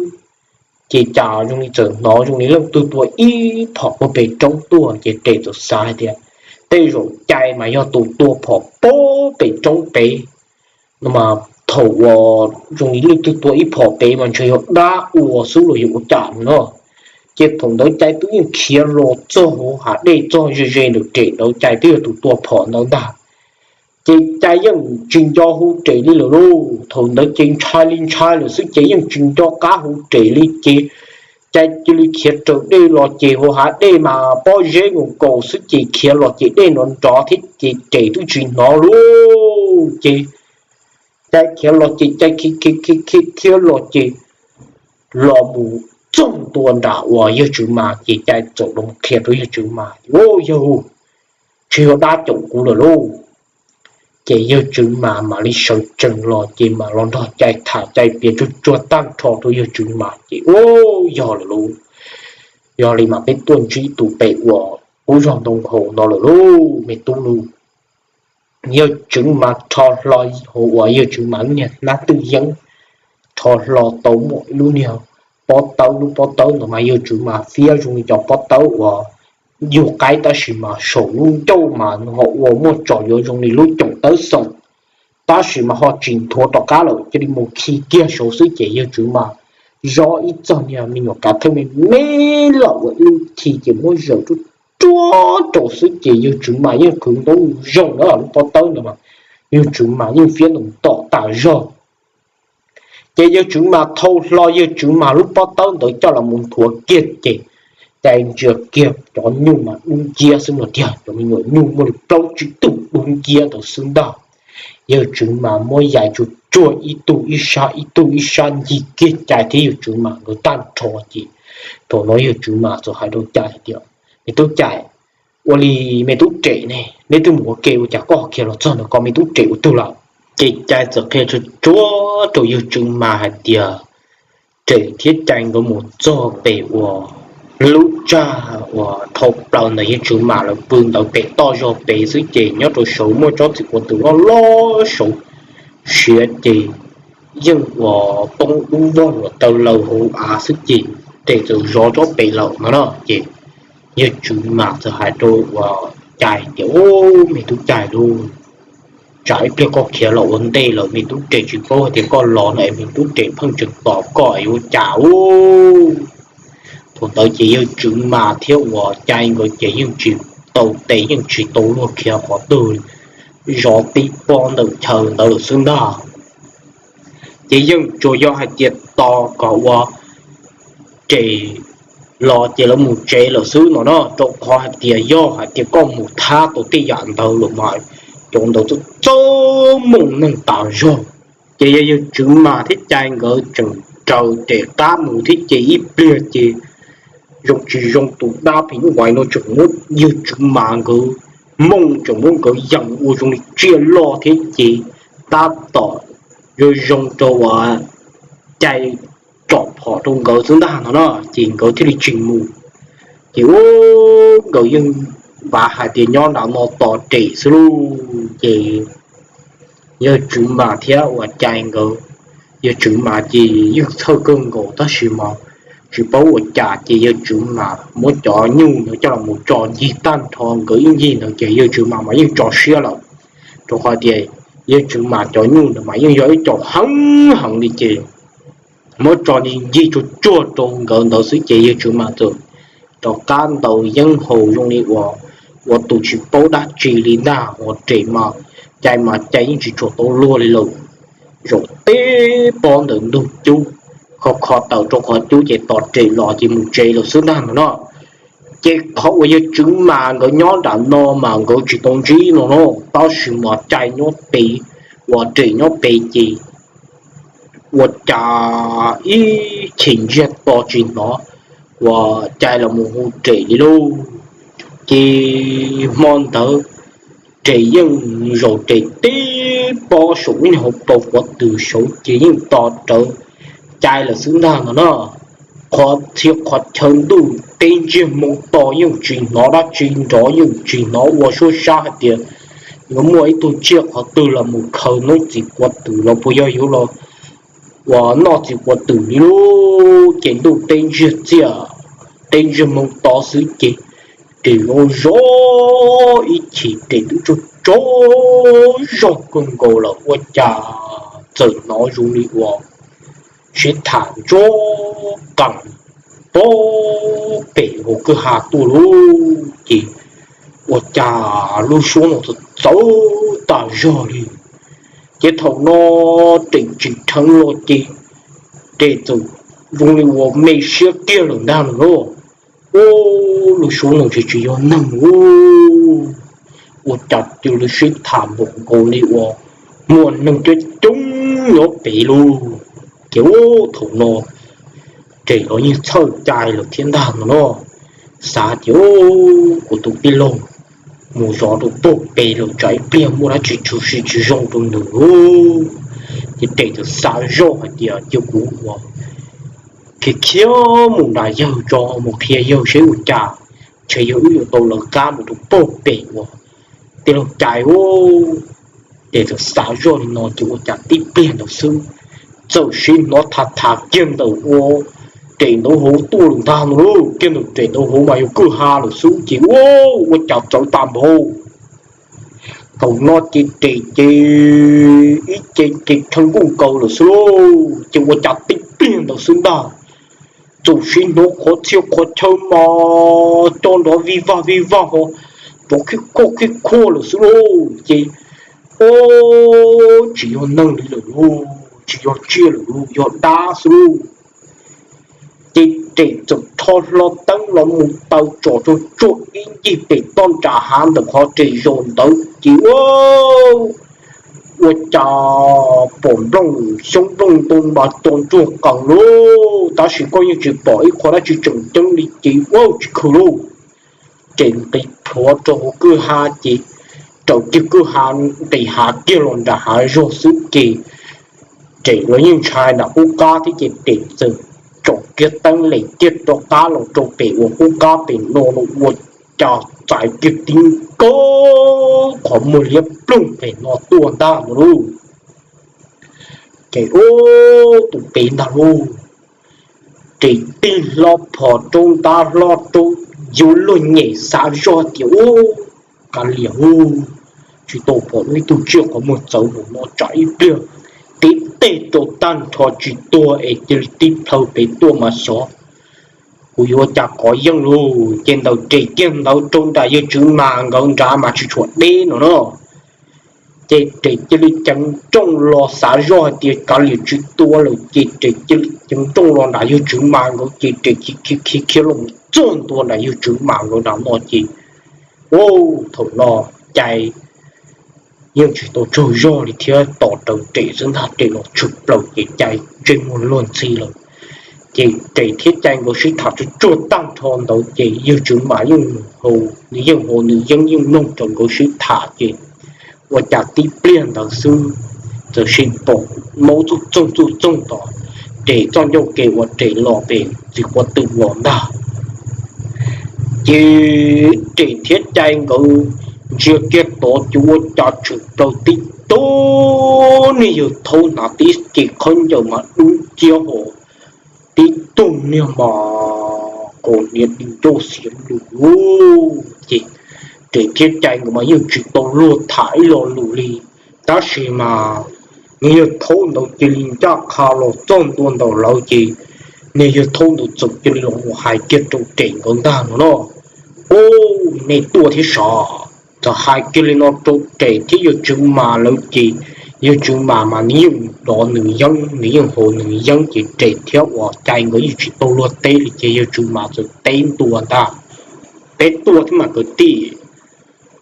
ces cas zoo li txawm hnov zoo li leej twg tua ib phom puag pem roob tuaj ces rem txawm xav hais tias tej zaum Cai mas yog tus tua phom puag pem roob pem no mas thaum uas zoo li leej twg tua ib phom pem mas ntshe yog dab ua xwb los yog ua cas no. Ces thaum ntawd Cai twb yeej khiav los txog hauv hav dej txog ze ze ntawm rem ntawd, Cai twb yog tus tua phom ntawd ntag. Ces Cai yeej tsis nco hu rem li lawm lauj. Thaum ntawd ces ntshai li ntshai lawm xwb ces yeej tsis nco qab hu rem li ces Cai cia li khiav raws dej los ces hauv hav dej mas pob zeb nkaus nkaus xwb ces khiav los ces dej nrov nrov thiab ces rem twb tsis hnov lauj. Ces Cai khiav los ces Cai khiav khiav khiav los ces los mus txog ntua nram uas yawg Tswv Mas ces Cai txawm los qhia rau yawg Tswv Mas, Au yawg, ntshe yog dab caum kuv lawm lauj. Ces yawg Tswv Mas mam li sawv tsees los ces mam los nrog Cai tham, Cai piav tsuag tsuag tag nrho rau yawg Tswv Mas ces, Au, yog lawm lauj. Yog li mas peb tuaj ntsib tus pem uas qub zog ntoo nkaus no lawm lauj me tub lauj. Yawg Tswv mas rho hlo hauv uas yawg Tswv mas lub niag hnab twj yeeb, rho hlo tau muaj ib lub niag pob tawb. Lub pob tawb ntawd mas yawg Tswv mas fiab zoo li cov pob tawb uas yug qaib, tab sis mas saum lub ncauj mas nws ho ua muaj tso yuav zoo li lub coom tawb xeem, tab sis mas ho tsis nthuav rov qab lawm, cia li mus khi kiag saud xwb ces yawg Tswv mas zov ib txog niag me nyuam kav theej me me lawm ua ib lub khi ces muab zaws ruaj ruaj rau xwb ces yawg Tswv mas yeej qhwv ntoob zoo na. Lub pob tawb ntawd mas yawg Tswv mas yeej fiab ntaus tom tas zog. Ces yawg Tswv mas thau hlo yawg Tswv mas lub pob tawb ntawd coj los mus nthuav kiag ces cais ntsia kiag cov nyuj mas dub nciab xwb no tiag, cov me nyuam nyuj muaj li plaub tsib tug dub nciab ntawd xwb ntag. Yawg Tswv mas muab yais tsuag tsuag ib tug ib sab ib tug ib sab ncig kiag cais thiab yawg Tswv mas nkawd tag nrho ces thaum no yawg Tswv mas txawm hais rau cais hais tias, Me tub cais, ua li me tub Rem ne, neb twb mus ua ke ua cas koj ho khiav los txog ntawm ko, me tub Rem ua twg lawm? Ces cais txawm qhia tsuag tsuag rau yawg Tswv mas hais tias Rem thiab cais nkawd mus txog pem uas lub tsag uas dhau plaws ntawm yawg Tswv mas lawv pw ntawd pem toj zog pem xwb ces nyob rau saud muaj tsob txiv quav twm loj loj saud siav ces yeej uas poob ub vog uas taw laws hauv av xwb ces Rem txawm zov tsob pem lawm no na ces yawg Tswv mas txawm hais rau uas cais tias, Ub, me tub cais lauj, tsam ib pliag koj khiav los ua ntej lawm me tub Rem tsis paub hais tias koj los no es me tub Rem pheej tseem tos koj es yuav cas ub. Thaum ntawd ces yawg Tswv mas thiab uas cais nkawd ces yeej tsis tau tes yeej tsis tau luag khiav qhov twg li, zov tib pob ntawm chaw ntawd lawm xwb ntag. Ces yeej tsuas yog hais tias tos kom ua Rem los ces lawv mus tsev lawm xwb no na, rau qhov hais tias yog hais tias koj mus thab tau tej yam ntawd lawm mas cov ntawd txawj txawj mooj neeg tas zog. Ces yog yawg Tswv mas thiab cais nkawd tseem raws Rem qab mus thiab ces ib pliag ces zoo tsis zoo tus dab phim nyuj vais no tseem muab yawg Tswv mas nkawd mooj, tseem muab nkawd yees ua zoo li tsiaj loj thiab ces tab tom zoo zoo rau uas cais tsom phom rau nkawd xwb ntag no na, ces nkawd thiaj li tsis mus. Ces ub, nkawd yeej vav hais tias nyob nram no tos Rem xwb lauj. Ces yawg Tswv mas thiab uas cais nkawd, yawg Tswv mas ces yeej txhawj kawg nkaus tab sis mas tsis paub ua cas ces yawg Tswv mas muab cov nyuj ntawd coj los mus tso ncig tag nrho, nkawd ib ncig ntawd ces yawg Tswv mas mas yeej tso siab lawm, rau qhov tias yawg Tswv mas cov nyuj ntawd mas yeej yog ib co heev heev li ces muab tso ncig tsuag tsuag rau nkawd ntawd xwb ces yawg Tswv mas txawm rov qab ntaus yeeb haus zoo li uas ua tus tsis paub dab tsi li ntag. Uas Rem mas cais mas cais yeej tsis tshua tau luag li lawm, zaum tib pob ntawm ntug cub, kho kho taws rau qhov cub ces tos Rem los ces mus tsev lawm xwb ntag no na. Ces qhov uas yawg Tswv mas nkawd nyob nram no mas nkawd tsis tau ntsib no no, tab sis mas cais nyob pem, uas Rem nyob pem ces ua cas ib chim ntsiag to tsis hnov uas cais los mus hu Rem li lauj. Ces hmo ntawd Rem yeej zaum Rem tib pob saum ib hauv paus quav twm saud ces yeej tos rawv cais lawm xwb ntag no na. Qhov txhia qhov chaw ntuj teb ntsiag moo to yeej tsis hnov dab tsi nrov, yeej tsis hnov ua suab sab hais tias yuav muaj ib tug tsiaj qhov twg los mus khaws noob txiv quav twm los puas yog yuav los uas noj txiv quav twm li lauj. Ces ntuj teb ntsiag txiaj, teb ntsiag moo to xwb ces Rem zoo zov ib chim Rem twb tsaug tsaug zog kawg nkaus lawm ua cas txawm hnov zoo li uas sib tham ntsuab qees pem hauv kwj ha tuaj lauj. Ces ua cas lub suab no txawv txawv tas zog li. Ces thaum no Rem tsim dheev los ces Rem txawm zoo li uas me siab kiag lawm ntag lauj. Ub, lub suab no tsis tsis yog neeg ub, ua cas cia li sib tham npaum nkaus li uas muaj neeg coob coob nyob pem lauj. Ces ub, thaum no Rem los yeej txhawj cai lawm thiab ntag no no, xav tias ub, kuv tus tij laug mus zov rau puag pem lawm tsam ib pliag muaj dab tsi tshwm sim tsis zoo rau nws lauj. Ces Rem txawm xav zoj hais tias cia kuv ua khiav khiav mus nram yawg tso, mus qhia yawg seb ua cas ntshe yog wb yuav tau lawv qab mus rau pog pem uas tij laug Cai u. Ces txawm xav zoj li no ces ua cas tib pliag ntawd xwb, txawm sib hnov tha tha kiag ntawm ua res ntawd hauv tuaj lawm ntag no lauj. Kiag ntawm res ntawd hauv mas yog kwj ha lawm xwb ces ua, ua cas txawv tag npaum. Thaum no ces res ces ib ce ces rhawv nkuj nkaus lawm xwb lauj. Ces ua cas tib pliag ntawd xwb ntag, txawm sib hnov qhov txhia qhov chaw mas coj nrov vij vag vij vag ho, nrov khib khuaj khib khuaj lawm xwb lauj. Ces ua, tsis yog neeg li lawm lauj, tsis yog tsiaj lawm lauj, yog dab xwb lauj. Ces res txawm rho hlo teeb los mus taw tsom rau tsuag ib ncig pem toj nram hav ntawm qhov res zos ntawd ces ua, ua cas pom nplooj xyoob nplooj ntoo mas co ntsuag qees lauj, tab sis koj yeej tsis pom ib qho dab tsi tseem ceeb li ces ua tsis khaws lauj. Ces nqis plhuav rau hauv kwj ha ces raws kiag kwj ha nqis hav kiag los nram hav zog xwb ces res los yeej ntshai nram qub qab thiab ces res txawm tsom kiag teeb lem kiag rov qab los rau pem uas qub qab pem no los ua cas txais kiag tib nkaug qhov muag liab ploog pem no tuaj ntag no lauj. Ces ua, tus pem ntag lauj. Res tig hlo phom rau ntav hlo rau, yuav luag nyem xav zoj tias ua, kav liam lauj, tsis tau pom ib tug tsiaj qhov muag txawv npaum no tsam ib pliag tib teg rau tag nrho tsis tuag es cia li tib plhaw pem tuaj mas xyov kuv yuav cas qov yeej lauj. Ces ntawm res kiag ntawd rau nram yawg Tswv Mas nkawd nrad mas tsis tshua deb no na. Ces res cia li ceev nrooj los xav zoj hais tias kav liam tsis tuag lawm ces res cia li ceev nrooj los nram yawg Tswv Mas nkawd ces res khiav khiav khiav los txog ntua nram yawg Tswv Mas nkawd nram no ces ua, thaum no Cai yeej tsis tau tsaug zog li thiab tos raws res xwb ntag, res los tshwm plaws ces Cai ntsej muag luag ntxhi lawm. Ces res thiab Cai nkawd sib tham tsuag tsuag tag nrho ntawd ces yawg Tswv Mas yeej, nws yeej haus nws yeeb yeej mloog rau nkawd sib tham ces ua cas tib pliag ntawd xwb txawm sim pom maub txuj txoog txuj txoog tom res txoj ncauj ke uas res los pem txiv quav twm los ntag. Ces res thiab Cai nkawd ntsia kiag tod ces ua cas tshwm plaws tib tug niag yawg thaub hnav tib ce khaub ncaws mas dub nciab ho, tib tug niag mas qos niag di ncauj xiav lus lauj. Ces res thiab Cai nkawd mas yeej tsis tau luag tham ib lo lus li, tab sis mas niag yawg thaub ntawd cia li ncaj qha los txog ntua ntawm lawv ces niag yawg thaub ntawd txawm cia li los mus hais kiag rau res nkawd ntag no no, Ub, nej tuaj thiab sav? Txawm hais kiag li no rau res thiab yawg Tswv Mas lawv ces yawg Tswv Mas mas nws yeej dov nws yeeb, nws yeej haus nws yeeb ces res thiab uas Cai nkawd yeej tsis tau luag teb li ces yawg Tswv Mas txawm teb ntua ntag, Peb tuaj thiab mas kwv tij,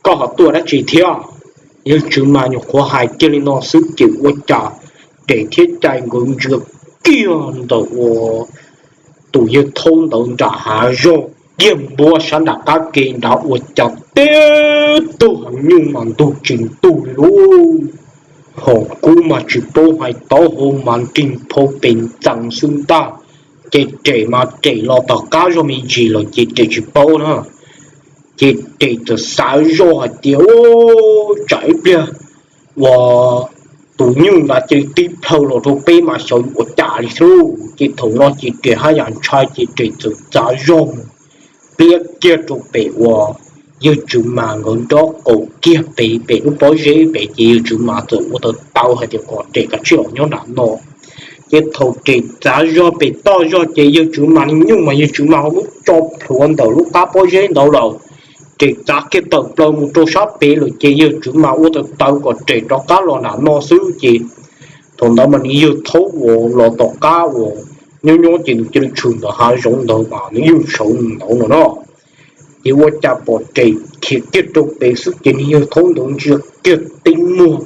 koj ho tuaj dab tsi thiab? Yawg Tswv Mas nyuam qhuav hais kiag li no xwb ces ua cas res thiab Cai nkawd ntsia kiag ntawm uas tus yawg thaub ntawd nram hav zoov kiag npuab sab nram qab ke nrad ua cas tib tug heev nyuj mas ntug tsis ntug li lauj. Hos kub mas tsis paub hais, taub hau mas nrig phau pes ntxeev xwb ntag. Ces res mas res los tom qab zog me ntsis lawm ces res tsis paub na. Ces res txawm xav zoj hais tias, Ub, tsam ib pliag uas tus nyuj ntawd cia li tib plhaw los rau peb mas xyov yuav ua cas li thiab. Ces thaum no ces res haj yam ntshai ces res txawm txav zog pliab kiag rau pem uas yawg Tswv Mas nkawd nraub qaum kiag pem, pem lub pob zeb pem ces yawg Tswv Mas txawm ua tau tau hais tias kom res kav tsij los nyob nram no. Ces thaum res txav zog pem toj zog ces yawg Tswv Mas niag nyuj mas yawg Tswv Mas ho muab tso plhuav ntawm lub qab pob zeb ntawd lawm. Res txav kiag tawm plaws mus rau sab pem lawm ces yawg Tswv Mas ua tau tau kom res rov qab los nram no xwb ces thaum ntawd mas nws yawg thaub uas los tom qab uas nyob nyob ces nws cia li tshwm ntawm hav zoov ntawd mas nws yeej sawv ntawd no no. Ces ua cas pom res khiav kiag rau pem xwb ces nws yawg thaub ntawd ntsia kiag tib muag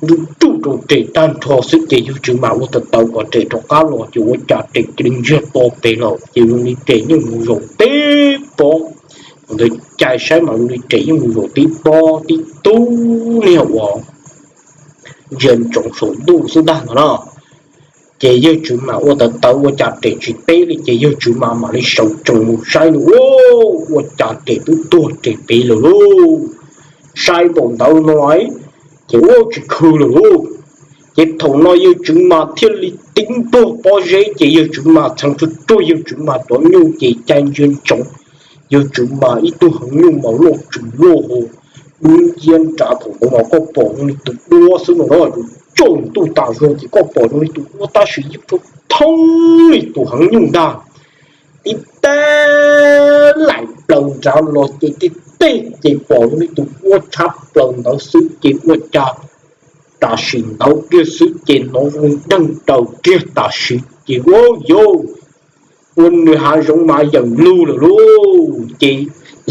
ntuj ntuj rau res tag nrho xwb ces yawg Tswv Mas ua tau tau kom res rov qab los ces ua cas res cia li ntsiag to pem lawm ces zoo li res yeej mus zaum tib pob. Thaum ntawd Cai saib mas zoo li res yeej mus zaum tib pob tib tug niag uas ntsia ntsoov saum ntuj xwb ntag no na. Ces yawg Tswv Mas ua tawv tawv ua cas res tsis peb li ces yawg Tswv Mas mam li sawv tsees mus saib nws, ua cas res twb tuag res pem lawm lauj. Saib npaum ntawd no ces ua tsis khw lawm lauj. Ces thaum no yawg Tswv Mas thiaj li tib npuaj pob zeb ces yawg Tswv Mas txheev tsuag tsuag yawg Tswv Mas cov nyuj ces cai ntsia ntsoov. Yawg Tswv Mas ib tug heev nyuj mas loj tsis loj ho dub nciab nrad, thaum ntawd mas koj pom zoo li tus duab xwb no na, yus tsaus ntuj tas zog ces koj pom zoo li tus duab tab sis yeej thoob li tus heev nyuj ntag. Tib teg laim plaws nrad los ces tib teg ces pom zoo li tus duab tshab plaws ntawd xwb ces ua cas tam sim ntawd kiag xwb ces hnov zoo deeg daws kiag tam sim ces ua yau, ua nws hav zoov mas yeem lug lawm lauj. Ces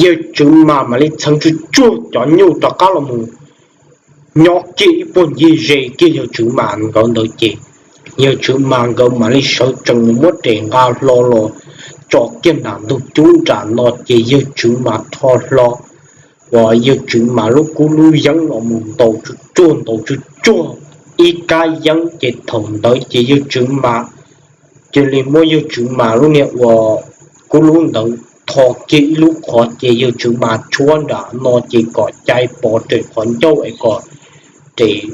yawg Tswv Mas mam li txheev tsuag tsuag cov nyuj rov qab los mus nyob kiag ib puag ncig ze kiag yawg Tswv Mas nkawd ntawd ces yawg Tswv Mas nkawd mam li sawv tsees mus muab res nqa hlo los tso kiag nram ntug cub nram no ces yawg Tswv Mas rho hlo uas yawg Tswv Mas lub kub lub yeeb los mus ntaus tsuag tsuag ntaus tsuag tsuag ib kab yeeb ces thaum ntawd ces yawg Tswv Mas cia li muab yawg Tswv Mas lub niag uas kub lub ntawd tho kiag ib lub qhov ces yawg Tswv Mas tshuab nram no ces kom cai pov res qhov ncauj es kom res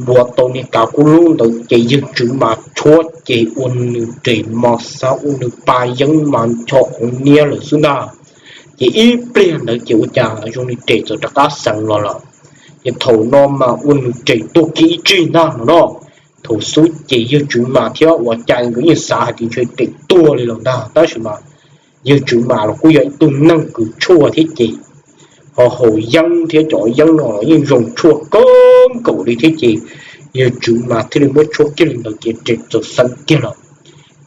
npua tau niag kav kub lub ntawd ces yawg Tswv Mas tshuab ces ua nws res mas xav ua nws pa yeeb mas ncho qhov niab lawm xwb ntag. Ces ib pliag ntawd ces ua cas zoo li res txawm rov qab xeev los lawm. Ces thaum no mas ua nws res tuag kiag ib tsig ntag no no. Thaum xub ces yawg Tswv Mas thiab uas cai nkawd yeej xav hais tias ntshe res tuag li lawm ntag tab sis mas yawg Tswv Mas los kuj yog ib tug neeg kws tshuaj thiab ces ho haus yeeb thiab cov yeeb no los yeej zoo tshuaj kawg nkaus li thiab ces yawg Tswv Mas thiaj li muab tshuab kiag li ntawd ces res txawm xeev kiag lawm.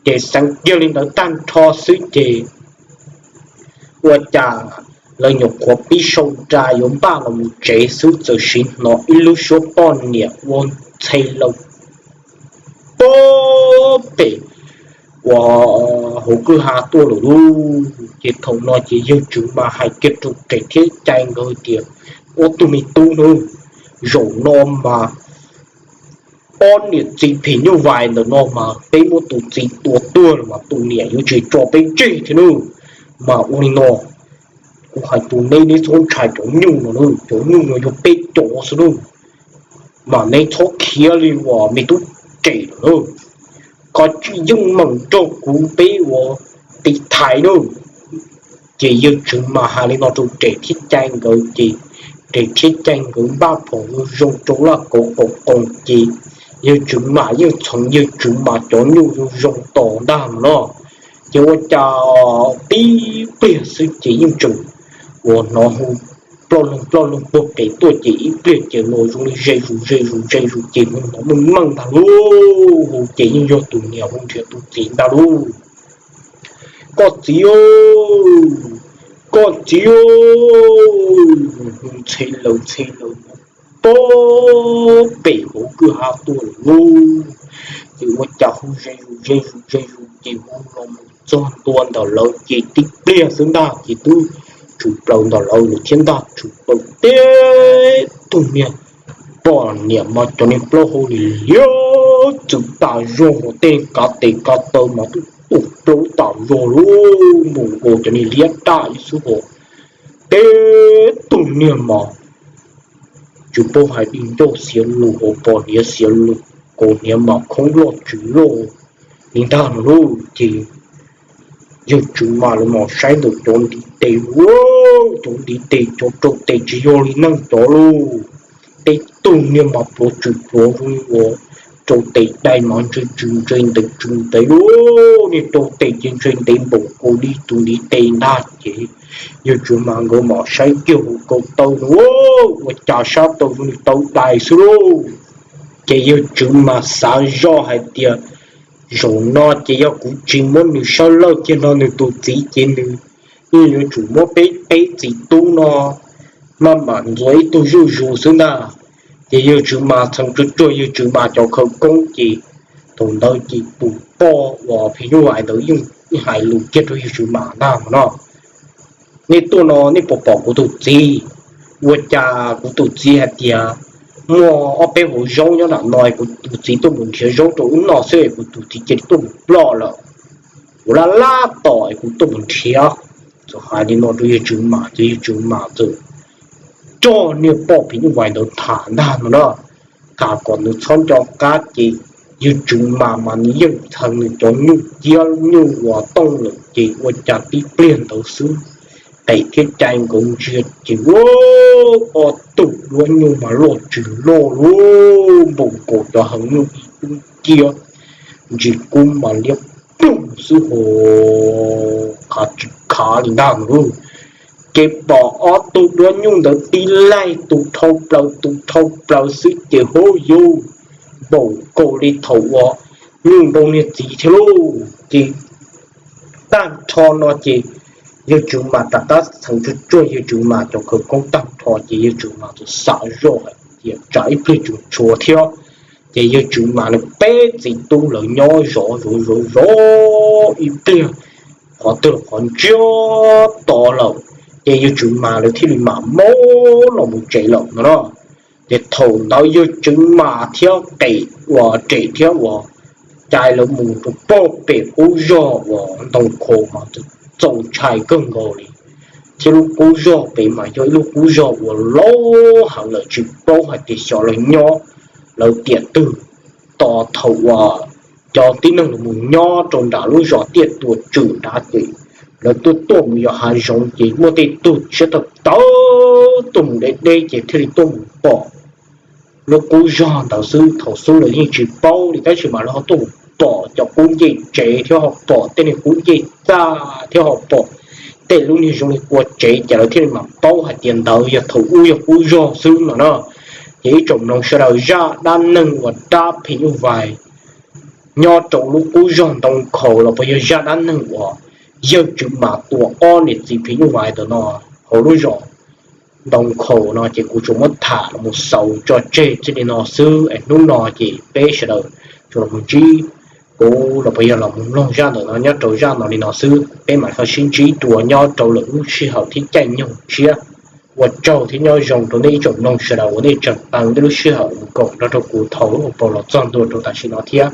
Ces xeev kiag li ntawd tag nrho xwb ces ua cas lawv nyuam qhuav pib sau nra yuav npaj los mus tsev xwb txawm sim hnov ib lub suab poj niam ua ntxhe laws pag pem uas hauv kwj ha tuaj lawm lauj. Ces thaum no ces yawg Tswv Mas hais kiag rau res thiab cai nkawd tias, Ob tug me tub nawb, zaum no mas ob niam txiv phim nyuj vais ntawm no mas peb muab tus txiv tua tuag los mas tus niam yuav tsis tso peb tseg thiab nawb. Mas ua li no, kuv hais rau neb, neb txhob ntshai cov nyuj no nawb, cov nyuj no yog peb cov xwb nawb. Mas neb txhob khiav li uas me tub res lawm nawb, koj tsis yeej meem nrog kuv peb ua tiv thaiv nawb. Ces yawg Tswv Mas hais li no rau res thiab cai nkawd ces res thiab cai nkawd npaj phom zoo zoo rau laj kauv qaum qoos ces yawg Tswv Mas yeej txhoov yawg Tswv Mas cov nyuj zoo zoo tos ntag no. Ces ua cas tib pliag xwb ces yeej tseem uas hnov hu ploj loog ploj loog puag pem tuaj ces ib pliag ces los zoo li ze zus ze zus ze zus ces hu hnov meej meej ntag lauj. Hu ces yeej yog tus niam hu nrhiav tus txiv ntag lauj. Koj txiv, koj txiv, hu ntxhe laws ntxhe laws pag pem hauv kwj ha tuaj lawm lauj. Ces ua cas hu ze zus ze zus ze zus ces hu los mus txog ntua ntawm lawv ces tib pliag xwb ntag ces twb tshwm plaws ntawm lawv lawm thiab ntag, tshwm plaws tib tug niag poj niam mas cov niag plaub hau li liab txwm tas zog, hos tej kav tes kav taw mas twb tuaj plaub tas zog lauj, mus nkaus cov niag liab daj li xwb hos. Tib tug niag mas tsis paub hais di ncauj xiav lus hos pos hniav xiav lus, kaus hniav mas khoob loj tswm loj li ntag no lauj. Ces yawg Tswv Mas lawv mam saib ntawm cov ntiv tes, cov ntiv tes cov rau tes tsis yog li neeg cov lauj. Tib tug niag mas pluav tswm pluav zoo li uas rau tes dai mas ntshe tsw ntshe ntev tsw ntev lauj, niag rau tes ces ntshe ntev npaum nkaus li tus ntiv tes ntag. Ces yawg Tswv Mas nkawd mam saib kiag hauv ko taw no, ua cas sab taw zoo li taw dais xwb lauj. Ces yawg Tswv Mas xav zoj hais tias zaum no ces yog kuv tsis muab nws sab laj kiag no nws tus txiv ces nws yeej yuav tsum muab peb peb txiv tub no maj mam ntxuav ib tug zuj zus xwb ntag. Ces yawg Tswv Mas txheev tsuag tsuag yawg Tswv Mas cov khawv koob ces thaum ntawd ces tus poj uas phim nyuj vais ntawd yeej hais lus kiag rau yawg Tswv Mas ntag no, Nej tuaj no nej puas pom kuv tus txiv? Ua cas kuv tus txiv hais tias muaj ob peb hauv zaub nyob nram no, kuv tus txiv tuaj mus nrhiav zaub rau wb noj xwb es kuv tus txiv cia li tuaj mus ploj lawm. Kuv laj laj tos es kuv tuaj mus nrhiav. Txawm hais li no rau yawg Tswv Mas ces yawg Tswv Mas txawm roj niag poj phim nyuj vais ntawd tham ntag no na, kam kom nws txhob nco qab ces yawg Tswv Mas mas nws yeej txheev nws cov nyuj ciab nyuj uas tooj lawm ces ua cas tib pliag ntawd xwb, qem thiab cai nkaus ntsia ces ua ob tug duab nyuj mas loj tsis loj lub npaum nkaus cov heev nyuj ib tub ciab, ntsis kub mas liab ploog xwb ho, khav tsis khav li ntag lauj. Ces pom ob tug duab nyuj ntawd tib laig tus dhau plaws tus dhau plaws xwb ces hub yus npaum nkaus li thaum uas nyuj nrau niag txiv thiab lauj. Ces tag nrho no ces yawg Tswv Mas rov qab txheev tsuag tsuag yawg Tswv Mas cov khawv koob tag nrho ces yawg Tswv Mas txawm xav zoj hais tias tsam ib pliag tseem tshuav thiab. Ces yawg Tswv Mas nws peb txiv tub lawv nyob zov zov zov zov ib pliag qhov twg los qhov ntsiag to lawm, ces yawg Tswv Mas lawv thiaj li mam maub los mus tsev lawm no na. Ces thaum ntawd yawg Tswv Mas thiab qem uas rem thiab uas cai lawv mus rau pog pem qub zog uas ntoo khau mas txaus ntshai kawg nkaus li, thiab lub qub zog pem mas yog ib lub qub zog uas laub heev lawm tsis paub hais tias xyov lawv nyob lawv tiam twg. Tos thaum uas cov tib neeg los mus nyob rau nram lub zos Tiaj Tua Tswm nrad ces lawv tuaj tuaj mus yos hav zoov ces muaj tej tug siab tawv tawv tuaj mus deb deb ces thiaj li tuaj mus pom lub qub zog ntawd xwb. Thaum xub lawv yeej tsis paub li tab sis mas lawv ho tuaj mus pom cov qub ncej tsev thiab ho pom tej niag qub ncej txaj thiab ho pom tej lub niag zoo li kua tsev ces lawv thiaj li mam paub hais tias ntawd yog thaum ub yog qub zog xwb no na. Ces ib tsoom mloog sawv daws, zaj dab neeg uas dab phim nyuj vais nyob rau lub qub zog ntoo khau los puas yog zaj dab neeg uas yawg Tswv Mas tua ob niam txiv phim nyuj vais ntawm no hauv lub zos ntoo khau no ces kuv tsuas muab tham los mus xaus tso tseg txij li no xwb es hnub no ces peb sawv daws tsuas los mus ntsib, kuv los puas yog los mus mloog zaj ntawm no nyob rau zaj no li no xwb. Peb mam ho sib ntsib dua nyob rau lwm lub sij hawm thiab caij nyoog tshiab. Ua tsaug thiab nyob zoo rau nej ib tsoom mloog sawv daws uas nej tseem tau tej lub sij hawm los koom nrog rau kuv thaum lub hauv paus los txog ntua rau tam sim no thiab.